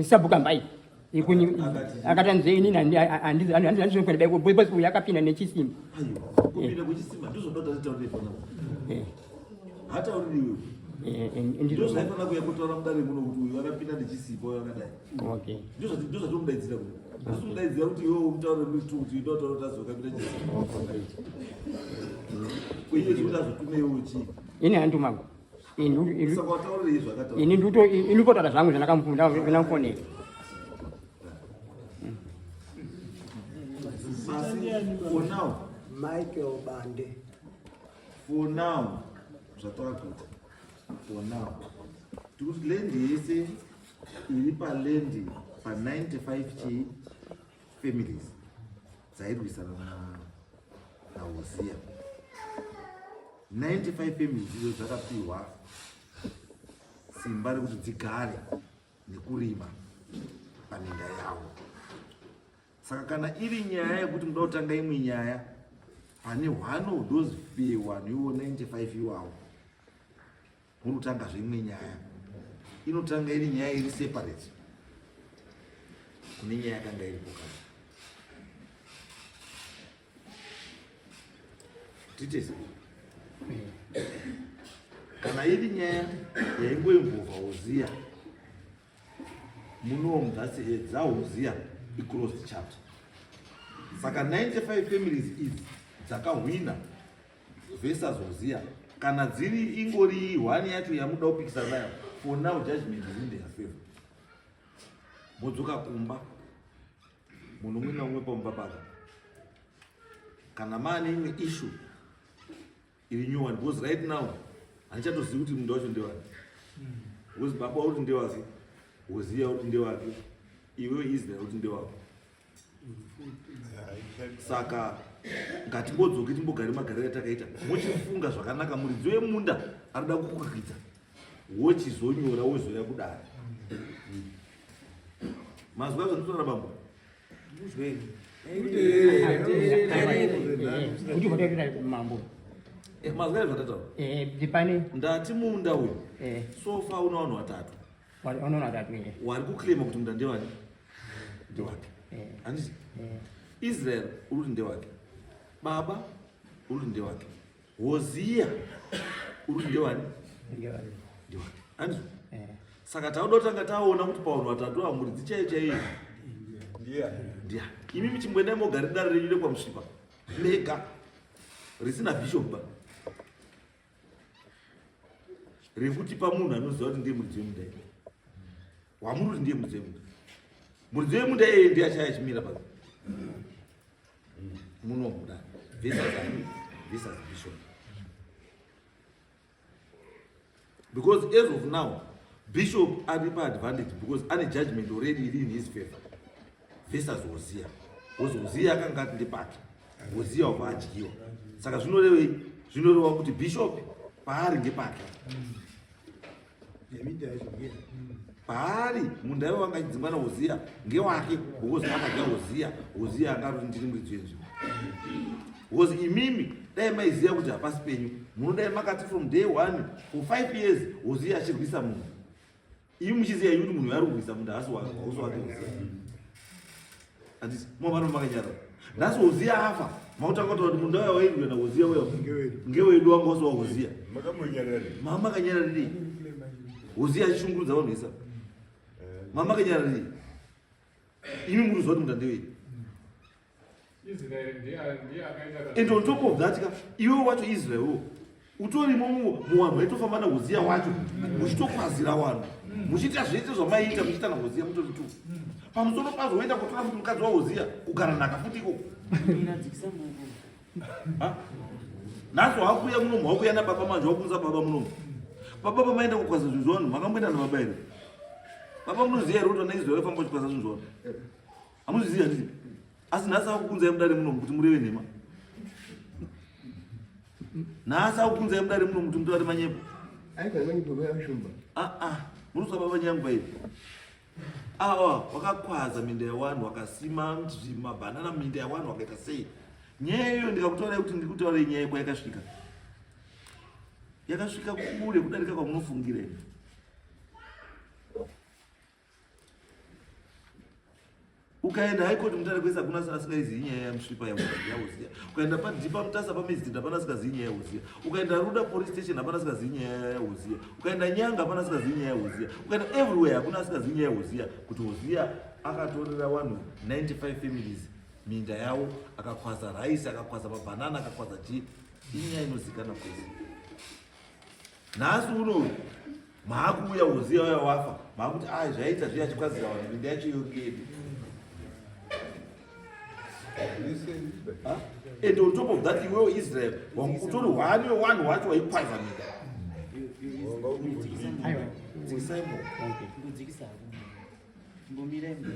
sabhuku ambai Akati? Akati inini handizokwenda because uyu akapinda nechisimba. Aiwa, kupinda kwechisimba ndizvoda tatitaurire panapa. Hatauriri iwewe. Ndizvo. Ndozvaifanira kuya kutaura mudare muno kuti uyu akapinda nechisimba, uyu akadai. Ndozvatomudaidzira kuno. Handisi kuti iwewe umutaurire muri tu kuti ndotaura kuti azokapinda chisimba kuiye zvekuti azotume iwewe chii? Ini handitumagwa. Saka wataurire izvo akataura. Ini ndikutotaura zvangu zvandakamufonera. Asi for now, Michael Bande. For now, zvatava kuita for now, tikuti land yese iri paland pa95 chii families dzairwisana naHoziya, 95 families idzo dzakapiwa simba rekuti dzigare nekurima paminda yavo. Saka kana iri nyaya yekuti muda kutanga imwe nyaya pane one of those vanhu ivo 95 iwawo, muri kutangazve imwe nyaya, inotanga iri nyaya iri separate kune nyaya yakanga iripo kare. Titese kana iri nyaya yaingoimbovha Hoziya munomu, that's dzaHoziya iclosed chapter. Saka 95 families idzi dzakahwina versus Hoziya, kana dziri ingori one yacho yamuda kupikisana nayo, for now judgment is in their favor. Modzoka kumba, munhu umwe naumwe pamumba pake. Kana maane imwe issue iri new one, because right now handichatozivi kuti munda wacho ndewani, because baba uri ndewake, Hoziya uri ndewake, iwewe Israel uri ndewako. Saka ngatimbodzoke timbogare magariro atakaita, mochifunga zvakanaka. Muridzi wemunda arida kukwikidza, wochizonyora wozoya kudare. Mazwa zvandinotaura, bambo? Kuti hotaurira mambo. Eh, mazwa zvatataura. Eh, ndipane Ndati munda uyu eh so far una vanhu vatatu wanoona tatu eh. wari kuclaima kuti munda ndewani, ndewake. Eh. Handiti Eh. Israel uri kuti ndewake, baba uri kuti ndewake, Hosiya uri kuti ndewani, Ndewani. ndewake. Handiti Eh. saka tauda kutanga taona kuti pavanhu vatatu ava muridzi chaiyo chaiyo ndiani. Imi muchimboendai mogara dare renyu rekwaMusvipa mega risina bishop ba rekuti pamunhu anoziva kuti ndiye muridzi wemunda iye, wamuri kuti ndiye muridzi wemunda, muridzi wemunda iyeye ndiye achaya achimira pa muno mudare versus ani, versus bishop, because as of now bishop ari paadvantage because ane judgment already iri in his favor versus Hosiya. Because Hosiya akanga ati ndepake, Hosiya wabva adyiwa. Saka zvinorevei? Zvinoreva kuti bishop paari ngepake. Yeminda yacho ngeya. Paari munda iwo wanga achidzingwa naHosiya ngewake, because akadya Hosiya. Hosiya anga ari kuti ndiri muridzi wenzvimbo, because imimi dai maiziva kuti hapasi penyu, munodai makati from day one for 5 years Hosiya achirwisa munhu, imi muchiziva imi kuti munhu ari kurwisa munhu haasi wake, hausi wake Hosiya. Handiti mavano makanyarara? Nhasi Hosiya afa, mautanga kutaura kuti munda uya wairwa naHosiya uya Ngewedu. ngewedu, wanga wasi waHosiya. Makambonyarara. Mama makanyararei Hosiya achishungurudza vanhu vesa? Mama makanyararei imi muri kuziva kuti munda ndewedu? Israel ndiye ndiye akaita. And on top of that ka, iwe wacho Israel utorimo muvanhu vaitofamba naHosiya wacho, muchitokwazira vanhu, muchiita zvese zvamaiita, muchiita naHosiya mutori tu. Pamusoro pazvo woenda kutora futi mukadzi waHosiya kugara nhaka futi ikoko. Mina dzikisa muko. Ha? Nhasi wakuuya munomu, wakuuya nababa manje, wakuunza baba munomu. Baba, pamaenda kukwaza zvinhu zvavanhu, makamboenda nababa here? Baba, munoziva here kuti vana Israel vaifamba vachikwaza zvinhu zvavanhu? Hamuzvizivi, handiti? Asi nhasi akukunzai mudare munomu kuti mureve nhema. Nhasi akukunzai mudare munomu kuti mutaure manyepo. Aikona manyepo yashumba. Aa, muri baba nyangu pairi awa wakakwaza minda yewanhu, wakasima mabhanana minda yewanhu, wakaita sei? Nyaya iyoyo ndikakutaurai kuti ndiri kutaurai nyaya kwayakasvika, yakasvika kure kudarika kwamunofungira imi. Ukaenda High Court Mutare kwese hakuna asingaizivi nyaya yaMusvipa, yaHosiya. Ukaenda paDhipa Mutasa pamagistrate hapana asikazivi nyaya yaHosiya. Ukaenda Ruda police station hapana asikazivi nyaya yaHosiya. Ukaenda Nyanga hapana asikazivi nyaya yaHosiya. Ukaenda everywhere hakuna asikazivi nyaya yaHosiya, kuti Hosiya akatorera vanhu 95 families minda yavo, akakwaza rice, akakwaza mabhanana, akakwaza chii. Inyaya inozikana kwese. Nhasi uno maakuuya, Hosiya uya wafa, maakuti ai zvaita zviya achikwazira vanhu minda yacho iyo ngedu. And on top of that, iwewo Israel utori hwani wewanhu wacho waikwaza minda. Aiwa. Dzikisai mo. Okay. Mbodzikisa hako. Mbomira imbe.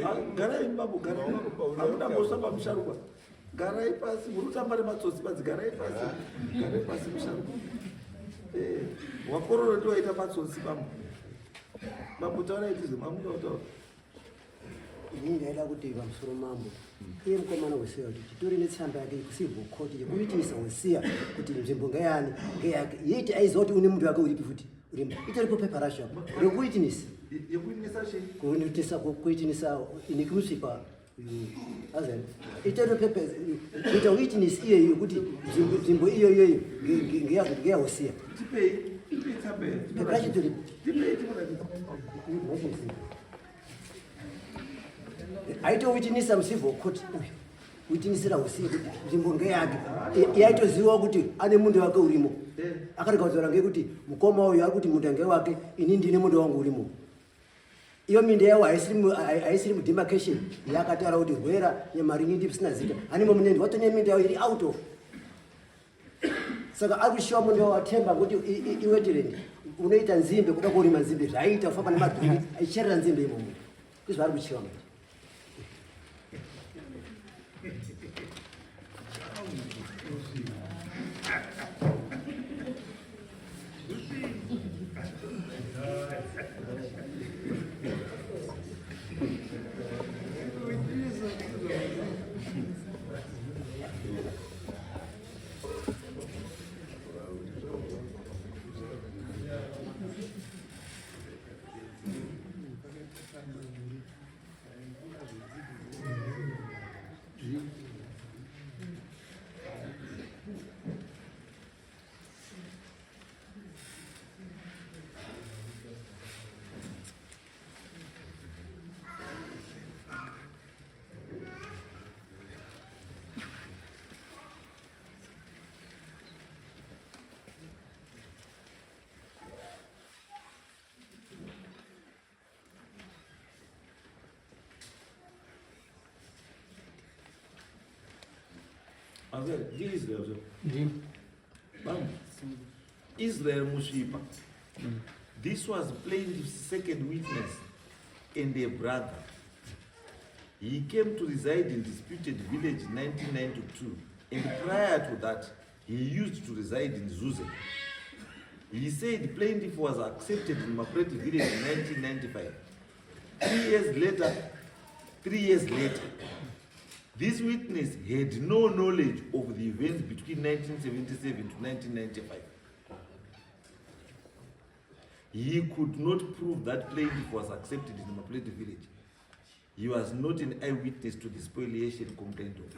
Ah, garai babo, garai. Hamuna mhosva pamusharukwa, garai pasi. Muri kutamba nematsotsi badzi. Garai pasi, garai pasi musharukwa. Eh, wakororo ndiwaita matsotsi bambo. Bambo, taurai tizwe mamuda kutaura. Ini ndaida kuti pamusoro mambo, iye mukomana Hosiya kuti titori netsamba yake yekucivil court yekuitisa Hosiya kuti nzvimbo ngeyani, ngeyake. Yeiti aiziva kuti une mundu wake uripi futi urimo, itoripo pepa racho apo rekuitinisa. Yekuinisa chei? Kuitisa, kuitinisa nekumusvipa azani, itori pepa kuita witness iyeyo kuti nzvimbo iyo iyoyo ngeyaHosiya. Tipei, tipei tsamba. Pepa racho toripo. Tipei timuratidze. Aitowitnisa mucivil court uyu, witnessira Hosiya kuti nzvimbo ngeyake. Yaitoziva kuti ane munda wake urimo. Akarega kutaura ngekuti mukoma uyu ari kuti munda ngewake, ini ndine munda wangu urimo. Iyo minda yawo haisiri mudemarcation yaakataura kuti rwera nyamarinyi pisina zita animo munende watonya minda yawo iri out of. Saka ari kushiwa munda watemba kuti iwetland, unoita nzimbe, kuda kurima nzimbe zvaiita kufamba nemadhongi aicherera nzimbe imomo, izvo ari kuchiwa manje. Ndiisrael zvo. Ndini. Bambo. Israel Musvipa. This was plaintiff's second witness and a brother. He came to reside in disputed village in 1992 and prior to that he used to reside in Zuze. He said plaintiff was accepted in Mapreti village in 1995. 3 years later, this witness had no knowledge of the events between 1977 to 1995. He could not prove that plaintiff was accepted in Mapreti village. He was not an eyewitness to the spoliation complained of.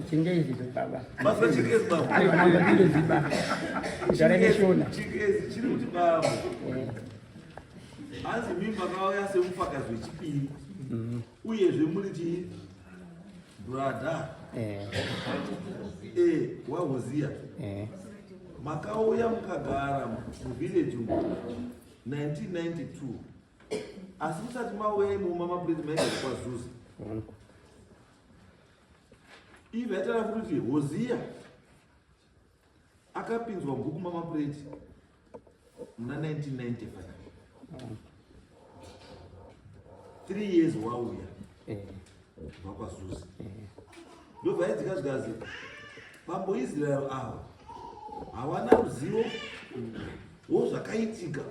Chingezi baba. Mazwa Chingezi, baba? Aiwa, namba Chingezi ba. Kudhara neshona. Chingezi chiri kuti, baba, hanzi mimba makauya semufakazi wechipiri, uyezve muri chii, brother waHoziya. Makauya mukagara muvillage umu 1992, asi musati mauya imomo maPureti maigara kwaZuza. Ibva yataura futi kuti Hoziya akapinzwa mubhuku mamaPureti muna 1995, 3 years wauya kubva kwaZuza. Ndobva yaidzika zvikazi bambo Israel ava hawana ruzivo wozvakaitika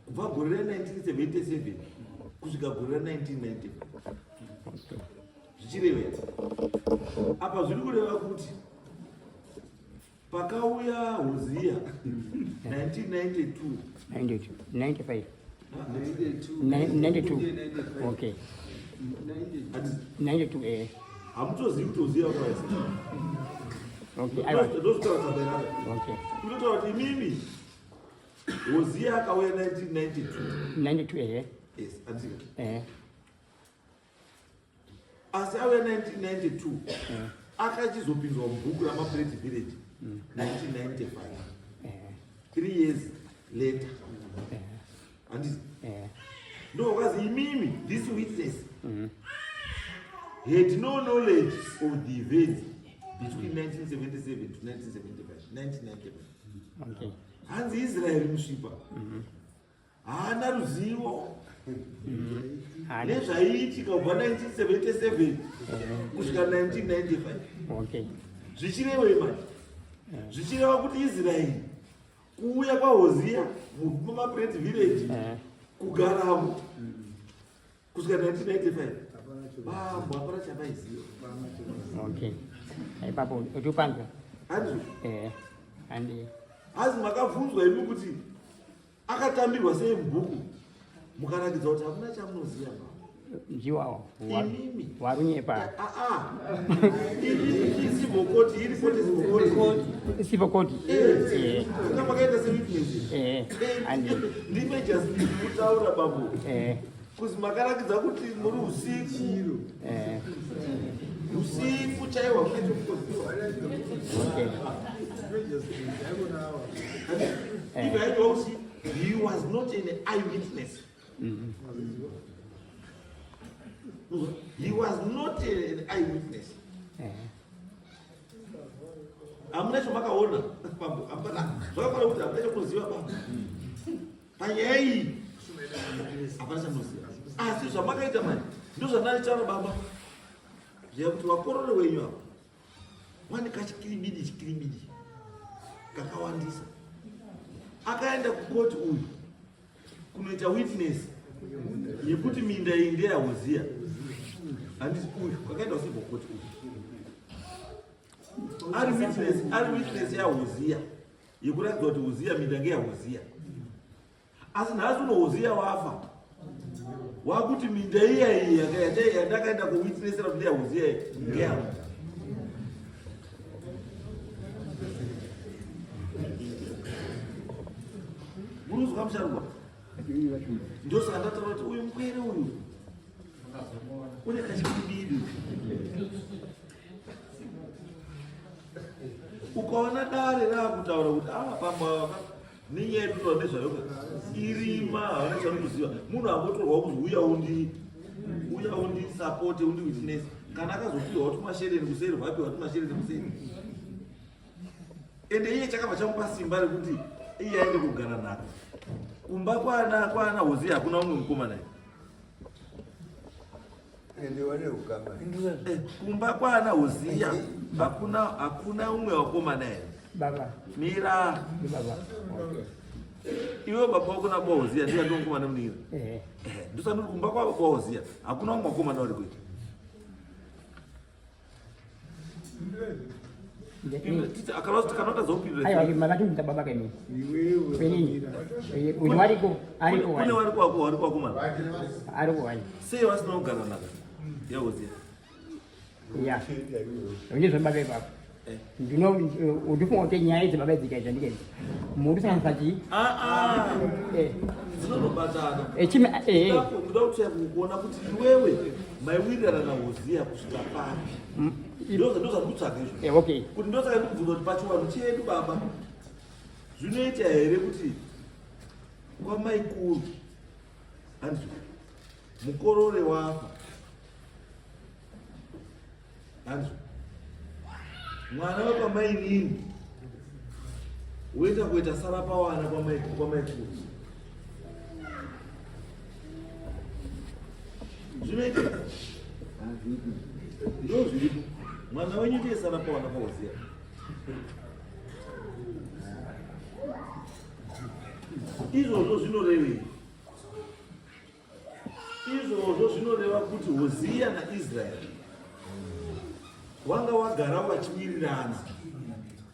kubva gore re1977 kusvika gore re1995. Zvichireveta apa, zviri kureva kuti pakauya Hoziya 1992, 92, 95, 92, okay. 92. Hamutozivi kuti Hoziya wakavaisa. Okay, aiwa. Ndozvitaura tsamba. Inotaura kuti imimi Hoziya akauya 1992. 92. Yes, andika. Asi auya 1992, akachizopinzwa mubhuku ramaPureti village 1995, 3 years later, handiti? Ndokazi imimi this witness had no knowledge of the events between 1977 to 1975, 1995. Hanzi Israeri Musvipa haana ruzivo Haana. nezvaiitika kubva 1977 kusvika 1995. Zvichirevei manje? Zvichireva kuti Israeri kuuya kwaHoziya mumaPureti village, kugaramo kusvika 1995, bambo hapana chavaiziva. Okay, ipapo utopanzwa. Andrew. Andi. Hazi makabvunzwa imi kuti akatambirwa sei mubhuku, mukarakidza kuti hamuna chamunoziva baba. Njiwawo. Imimi. Warunyepa. Aa, icivil court iri, koti civil court. Civil court. Anga makaita sewitness. Andi. Ndime just kutaura, bambo, kuzi makarakidza kuti muri usiku, usiku chaiwa munechokukoziwa. If I know, see, he was not an eyewitness. He was not an eyewitness. Hamuna chamakaona, bambo, hapana. Zvakafanira kuti hamuna chamunoziva, bambo. Panyaya iyi hapana chamunoziva. Asi zvamakaita manje ndozvandanichaura, baba, zviya kuti vakorore wenyu ava vane kachikiribidi, chikiribidi kakawandisa. Akaenda kukoti uyu kunoita witness yekuti minda iyi ndeyaHoziya, handisi? Uyu akaenda kucivil court uyu ari witness yaHoziya yekuratidza kuti Hoziya minda ngeyaHoziya. Asi nhasi uno Hoziya wafa, wakuti minda iya iyi yandakaenda kuwitnessera kuti ndeyaHoziya iyi ngeyangu. Muruzwa, musharukwa? Ndosaka ndataura kuti uyu mukwere uyu une kachikibidi. Ukaona dare raakutaura kuti ava pamba nenyaya yekutora nezvayo irima, havana chaanoziva. Munhu ambotorwa kuzi uya undi Uya undisapote, undiwitness. Kana akazopiwa tumashereni kuseri, vapiwa tumashereni kuseri. Ende iye chakabva chamupa simba rekuti iye aende kugara nhaka kumba kwana Hosea, hakuna umwe mukomana. Ende wane ukama. Kumba kwana Hosea hakuna umwe wakomana here? Baba. Mira. Baba. Okay. Iwe baba wako na baba Hosea ndiye ndiye mukomana munira. Ndosanduri kumba kwa baba Hosea hakuna umwe wakomana uri kuita. Aiwa, makati baba kemi. Penini. Uyu wariko, ariko Kune wani. vari kwako, vari kwakomana. Ariko wani. Sei vasina kugara nhaka yaHosea? Ya. Ndizvo baba ipapo. Ndino undifunga kuti nyaya idzi baba dzikaita ndikei. Muri sanisa chii? Dzinonobatana. Chime Ndoda kuti kuona kuti iwewe maiwirirana naHosea kusvika papi. Ndozvandikutsvaga izvo. Okay. Kuti ndosaka ndikubvunza kuti pachiwanhu chedu baba zvinoita here kuti kwamaikuru handizvo mukorore wafa, handizvo mwana wekwamainini woita kuita sara pawana kwamaikuru, zvinoita ndo zviripo. Mwana wenyu ndiye sara pawana kwaHosea. Izvozvo zvinorevei? Izvozvo zvinoreva kuti Hosea naIsraeri wanga wagara vachiwirirana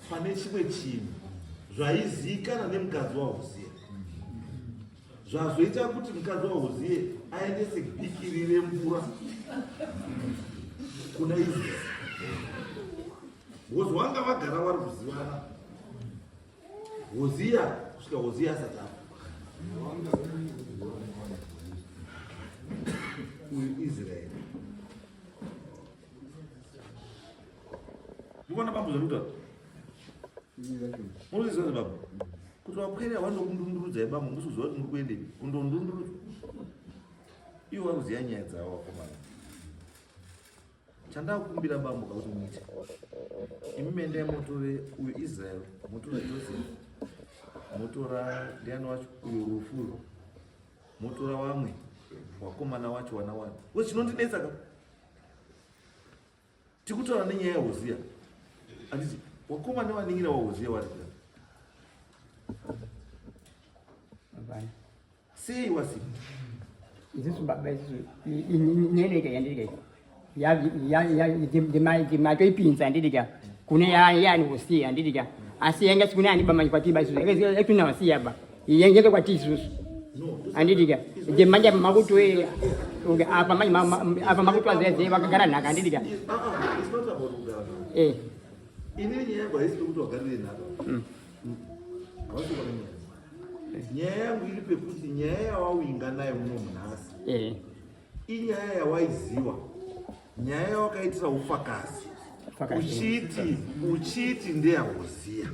pane chimwe chinhu zvaizivikana nemukadzi waHosea, zvazoita kuti mukadzi waHosea aendese bhikiri remvura kuna Israeri, because wanga vagara vari kuzivana Hosea kusvika Hosea asati afa. Uyu Israeri ndikuona bambo zvakuta munoziva baba kuti vakwere vanokundundurudzai bambo, musuziva kuti muri kuendepi kundondundurudzwa. Ivo vari kuziva nyaya dzavo vakomana. Chandakumbira bambo kakuti muite imi mendai motore uyu Israel, motora Joseph, motora ndiani wacho uyu Rufuro, motora vamwe wakomana wacho wana wana we. Chinondinetsa ka, tikutaura nenyaya yaHosea, handiti? Wakomana vanin'ina waHosea vari kuda sei wasipo? Isusu baba, isusu nyeleke yandidika ndimatoipinza ndidika kune yani Hosea ndidika, asi yanga sikune ani bama kwatiba isusu ekuna Hosea ba yenge kwati isusu andidika je manje makutu apa manje apa makutu azeze vakagara nhaka andidika. It's not about kugara nhaka. Inini nyaya yangu haisi pekuti wagarire nhaka. Havasi kuona nyaya. Nyaya yangu iri pekuti nyaya yawawinga nayo muno munhasi inyaya yawaiziwa, nyaya yawakaitira ufakazi uchiti ndeyaHosea.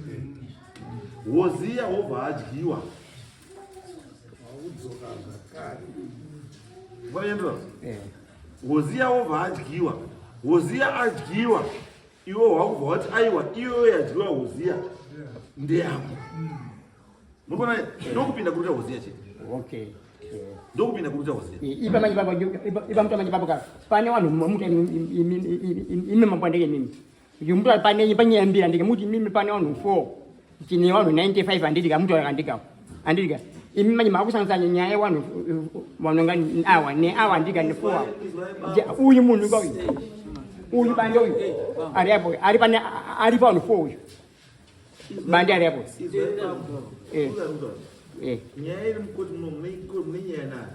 Hosea wobva adyiwa. Vaendera. Hosea wobva adyiwa. Hosea adyiwa, iwe wakubva wati aiwa, iyoyo yadyiwa Hosea ndeyangu. Murikuona, ndokupinda kuruta Hosea chete. Ndokupinda kuruta Hosea. Ipa manje baba, ipa mtu manje baba ka pane vanhu muti imi mambo ndeke mimi yumtu pane panyambira ndike muti mimi pane vanhu 4 chine vanhu 95 handidika mutu akandika handidika imi manje makusanganisa nyaya yevanhu vanonga awa neawa handidika ne 4 uyu munhu ka uyu uyu bande uyu ari apo ari pane ari pa vanhu 4 uyu bande ari apo. Nyaya iri mukoti muno, mune nyaya nani?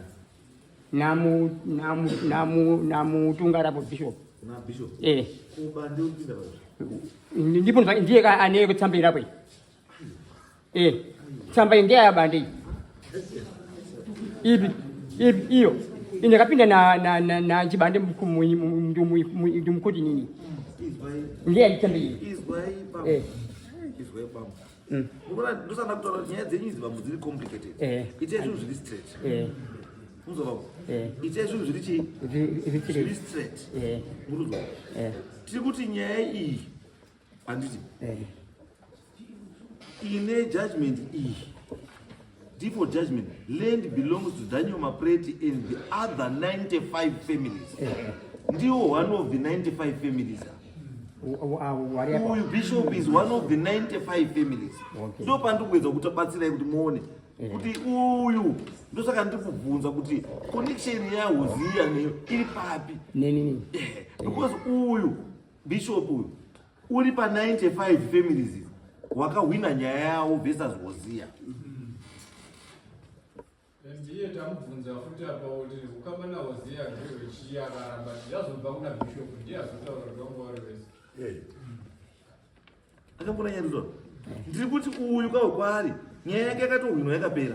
Namu namu namu namutungarapo bishop. Na bishop? Eh. Kubande upinda pazvo? Ndipo ndiye ka ane tsamba irapo iyi. Tsamba iyi ndiye bande iyi. Ipi ipi iyo indakapinda na chibande ndimukoti nini ndiye tsamba iyi. Izwai bambo. Izwai bambo. Ndosanda kutaura kuti nyaya dzenyu idzi bambo dziri complicated. Itai zvinhu zviri straight. Unzwa baba? Eh. Itai zvinhu zviri chii? Zviri Zviri straight. Eh. Murikuzwa? Eh. Tiri kuti nyaya iyi handiti Eh. ine judgment iyi default judgment land belongs to Daniel Mapreti and the other 95 families. Ndiwo one of the 95 families. Wari apa. Uyu bishop is one of the 95 families. Okay. Ndo pandiri kuedza kutabatsirai kuti muone kuti uyu ndosaka ndiri kubvunza kuti connection yaHoziya neyo iri papi. Nenini. Eh, because uyu bishop uyu uri pa 95 families idzi, wakahwina nyaya yawo versus Hosiya. Ndiye tamubvunza futi apa kuti ukama naHoziya ndehwechii akaramba zvazobva kuna bishop ndiye azotaura kuti vanga vari vese. Akambona nyaya ndizvo. Ndiri kuti uyu kwawo kwaari nyaya yake yakatohwinwa yakapera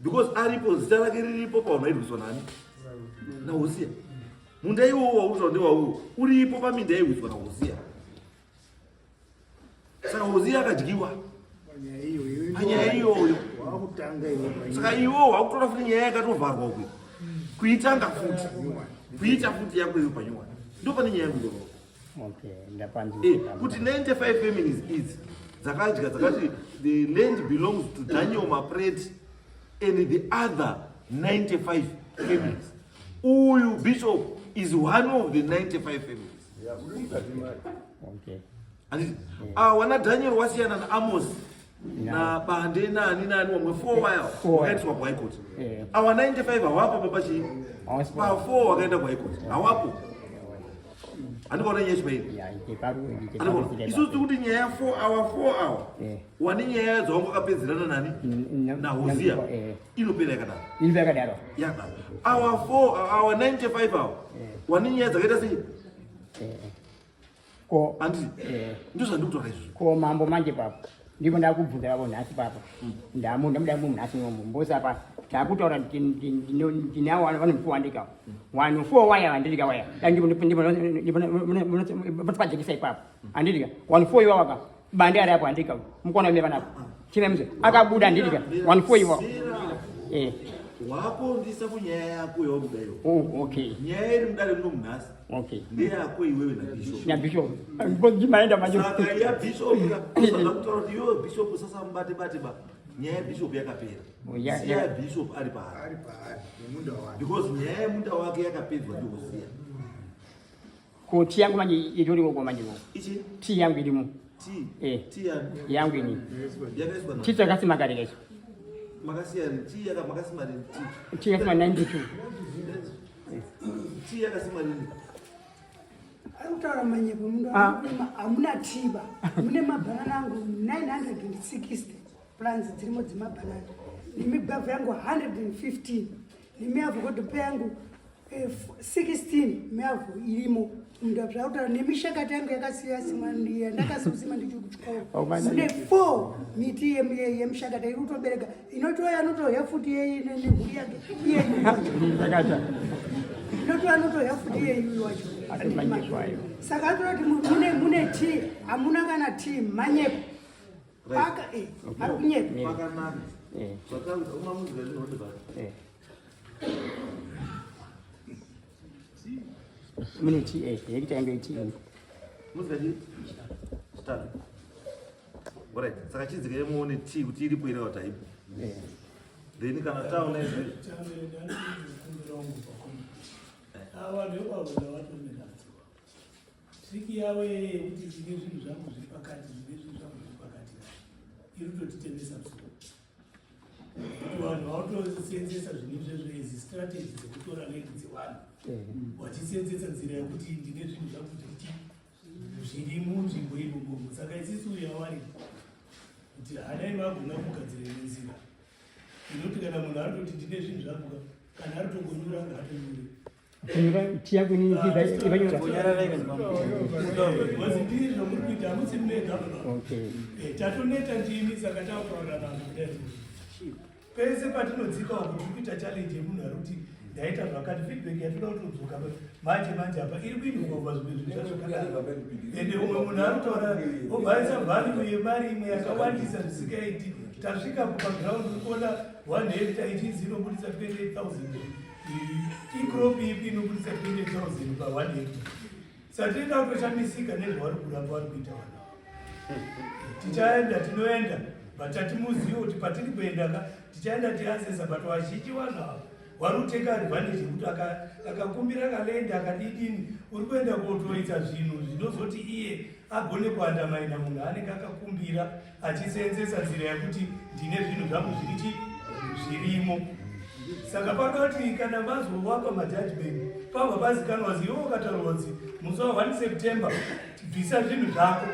because aripo zita rake riripo pavanhu vairwiswa nani naHosiya. Munda iwowo waurikutaura ndewauwo uripo paminda yairwiswa naHosiya. Saka Hosiya akadyiwa Panyaya iyoyo. panyaya iyoyo. Wakutanga iwe panyaya. Saka iwo wakutora futi nyaya yakatovharwa uku kuitanga futi kuita futi yako iyo panyowani ndo pane nyaya yangu iyoyo. Okay, ndapanzwa. Eh, kuti 95 families idzi dzakadya dzakati the land belongs to Daniel Mapreti and the other 95 families. Uyu bishop is one of the 95 families. Okay. Handiti? Ah, wana Daniel wasiyana naAmos nabande nani nani wamwe 4 waya Four. wakaendeswa kuhigh court. Eh. Awa 95 hawapo papa chii? Hawasi Pa 4 wakaenda kuhigh court. Hawapo. Handikaona nyaya yechipairi. Ya, ite paru, ite paru. Andikuona. Isusu tiri kuti nyaya 4 hour 4 hour. Eh. Wane nyaya dzawangu wakapedzerana nani? NaHoziya. Eh. Inopera yakadaro. Iri yakadaro. Yakadaro. Our 4 our 95 hour. Wane nyaya dzakaita sei? Eh. Ko Handiti? Eh. Ndizvo zvandiri kutaura izvozvo. Ko mambo manje papo. Ndipo ndakubvunza papo nhasi papo. Ndamu ndamuda munhu nhasi unomu. Mbosa pa takutaura ndinawo vanondiwandika. Vanhu 4 waya vandirika waya. Ndipo ndipo ndipo ndipo ipapo. Andirika. Vanhu 4 iwawa ka. Bande ari apo andika. Mukona mwe panapa. Chine mze. Akabuda ndirika. Vanhu 4 iwawa. Eh. Wakondisa kunyaya yako yawakuda iwe. Oh, okay. Nyaya iri mudare muno munhasi. Okay. Ndeyako iwewe nabishop. Na bishop. Ngozi maenda manje. Saka ya bishop ka kutaura kuti iwewe bishop sasa mubate bate ba. Nyaya yabishop yakapera. Oh, ya- Siya ya. bishop ari paari. Ari paari nemunda wake. Because nyaya yemunda wake yakapedzwa ndiHoziya. Ko tea yangu manje itoriwo kwa manje. Ichi Tea yangu irimo. tea. Eh. Tea yani Yangu ini. yakaiswa na Tea takasima kare kacho. makasiya tea yaka makasima rini tea. Tea yakasima 92. Tea yakasima rini. Ari kutaura manyepo mundu Ah. hamuna tiba mune mabhanana angu 960 plants dzirimo dzemabhanana nemigwavha yangu 115 nemiavhokodope yangu 16 miavho irimo mundu zvakutaura nemishakati yangu yakasiya simwa ndakasiusima ndichiri kuchikoro Oh, man. mune 4 miti yemishakati iri kutobereka inotoya anotorya futi nemhuri yake iyeyu wacho Ndakacha. inotoya anotorya futi iyeyu wacho Asi manyepo ayo. Saka atora kuti mune tii hamuna kana tii manyepo. Right. Aka ari kunyepa. Pakanaka. Eh. Zvataura unamuzira rinondi bani. Eh. Mune tea eh, yekuti yangu tea. Muzira chii? Chitatu. Alright, saka chidzikai muone tea kuti iripo here kana kuti haipo. Eh. Then kana taona izvi Chambe ndandikumbira wangu pakoma. Ava vanhu vekwabuda vatoneradziwa. Trick yavo yekuti ndine zvinhu zvangu zviri pakati, ndine zvinhu zvangu zviri pakati. Iri kutotitembesa musoro. Kuti vanhu vakutoseenzesa zvinhu izvezvo as strategy dzekutora land dzevanhu. Vachiseenzesa nzira yekuti ndine zvinhu zvangu zviri zviri munzvimbo imomomo. Saka isusu yavari kuti hadai vagona kugadzira imwe nzira inoti kana munhu arikutoti ndine zvinhu zvangu ka, kana ari tongonyora ngaatonyore. Kunyora tea yangu ini ivanyora. Because ndizvo muri kuita hamusi mega baba. Okay. Tatoneta ndimi saka takutaura vanhu kudai. Pese patinodzika uku tiri kuita challenge yemunhu ari kuti ndaita zvakati feedback yatoda kutodzoka manje manje apa iri kuinvolva zvimwe zvinhu zvakadaro. Ende umwe munhu ari kutaura obvaisa value yemari imwe yakawandisa zvisingaiti. Tasvika paground kuona 1 hectare ichinzi inobudisa 28,000. Icrop ipi inobudisa 28,000 pa 1 hectare? Saka tinoenda kutoshamisika nezvavari kuramba vari kuita vanhu. Tichaenda, tinoenda, but tatimuzive kuti patiri kuenda ka tichaenda tiasesa, but vazhinji vanhu ava vari kuteka advantage yekuti akakumbira kaland akadidini, uri kuenda kotoita zvinhu zvinozoti iye agone kuandamaina munhu anenge akakumbira achiseenzesa nzira yekuti ndine zvinhu zvangu zvirichi zvirimo. Saka panoti kana mazowapa majudgment, pabva pazikanwa zivo ukataurwa kuti musi wa 1 September bvisa zvinhu zvako,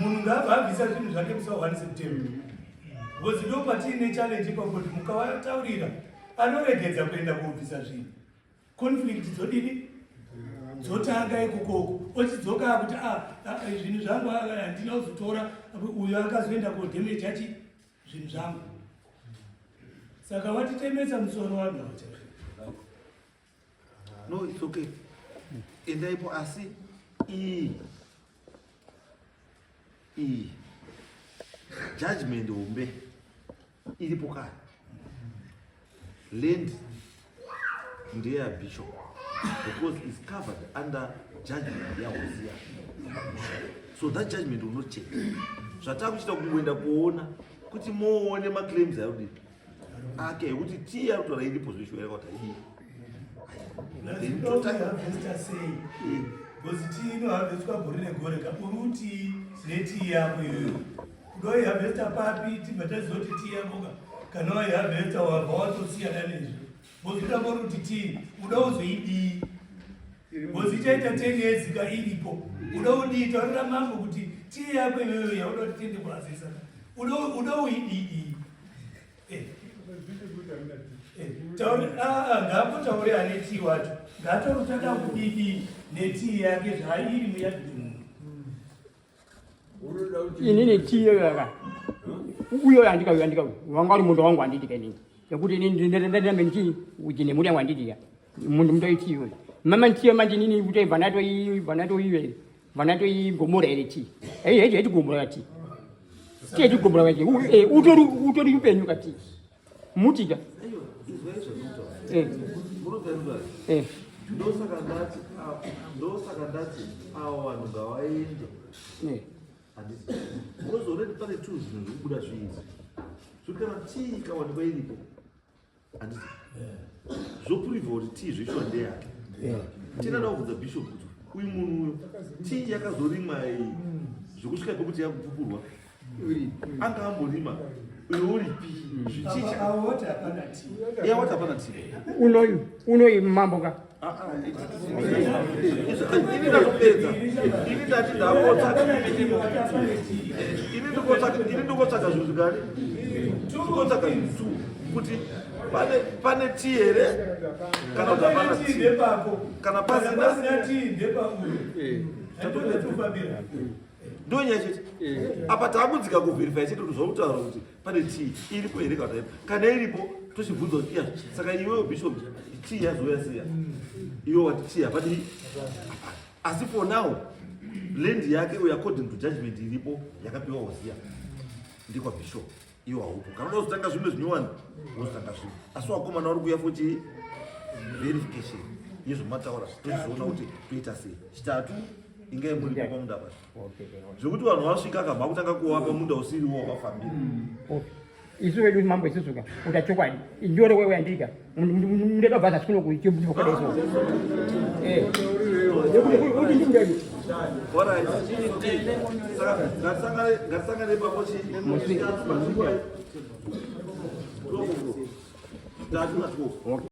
munhu ngaabva abvisa zvinhu zvake musi wa 1 September, because ndo patiine challenge ipapo, kuti mukavataurira anoregedza kuenda kobvisa zvinhu, conflict dzodini, dzotanga ikokoko, ochidzoka kuti, "Ah, ah, zvinhu zvangu ah, handina kuzotora, uyo akazoenda kodamage achi zvinhu zvangu." Saka vatitemesa musoro vanhu ava chaizvo. No, it's okay, endaipo. Asi iyi judgment hombe iripo kare, land ndeyabishop because it's covered under judgment yaHosea, so that judgment will not change. Zvatakuchita kungoenda kuona kuti muone maclaims ayodii ake ekuti tii yakutora iripo zveshuwa kuti haidii. Harvesta sei? Because tii inoharvestwa gore negore ka. Uri kuti netii yako iyoyo kuda uiharvesta papi? Tibva taziva kuti tii yako ka, kana waiharvesta wabva watosiyana nezvo, because uda uri kuti tii uda uzoidii? Because ichaita 10 years ka iripo. Uda udii? Taurira mambo kuti tii yako iyoyo yauda kuti tiende kuazisa, uda uidii? Ngaambotaure ane tii wacho, ngaataure tada kudidi netii yake zvairi muyadhi munhu. Inini tiyo yaka uyo yandika, yandika wanga uri mundu wangu handidika inini, yekuti inini ndambe ndichi ujine muri yangu handidika mundu mutoitiyo mama ntiyo manje inini kuti bvanatoive bvanatoigomora here tii hechigomora tii tii hechigomora kachi utori upenyu kati mutika. Ndosaka ndati avo vanhu ngavaende. Handiti because already pane two zvinhu zviri kubuda zviizvi zviri, kana tii ikawanikwa iripo, handiti zvoprova kuti tii zveshuwa ndeyake. Tinada kubvunza bishop kuti uyu munhu uyu tii yakazorimwa iyi zvekusvika pekuti yakupupurwa anga amborima uyo uripi? Zvichii? Awoti hapana tii. Yawati hapana tii. Unoyu mambo ka. Ini ndakupedza, ini ndati ndakotsaka, ini ndikotsaka zvinhu zvikari, ndikotsaka zvinhu two, kuti pane tii here kana kuti hapana tii. Tii ndepako. Kana Kana pasina pasina tii ndepauyo atofambira. Ndonyaya chete apa taakudzika kuverify chete kuti zvakutaura kuti pane tii iripo here kana kuti kana iripo tochibvunza kuti iya, saka iwewe bishop tii yazouya siya iwe wati tii hapadi. Asi for now land yake uyo according to judgment iripo yakapiwa Hosea ndikwa bishop, iwo haupo. Kana uda kuzotanga zvimwe zvinyowani wozotanga zvimwe, asi wakomana uri kuuya for chii? Verification yezvomataura, tochizoona kuti toita sei. Chitatu ingai muripo pamunda pacho zvekuti vanhu vasvika kabva kutanga kuvapa munda usiriwo wakafambira. Isu vedu mambo isusu ka uta chokwadi indore wewe andika ndakabva zasi kuno kuchibukadaiso. Kuti ndimudadi. Alright. Saka ngatisangane ipapo chi 12 tatu na 12.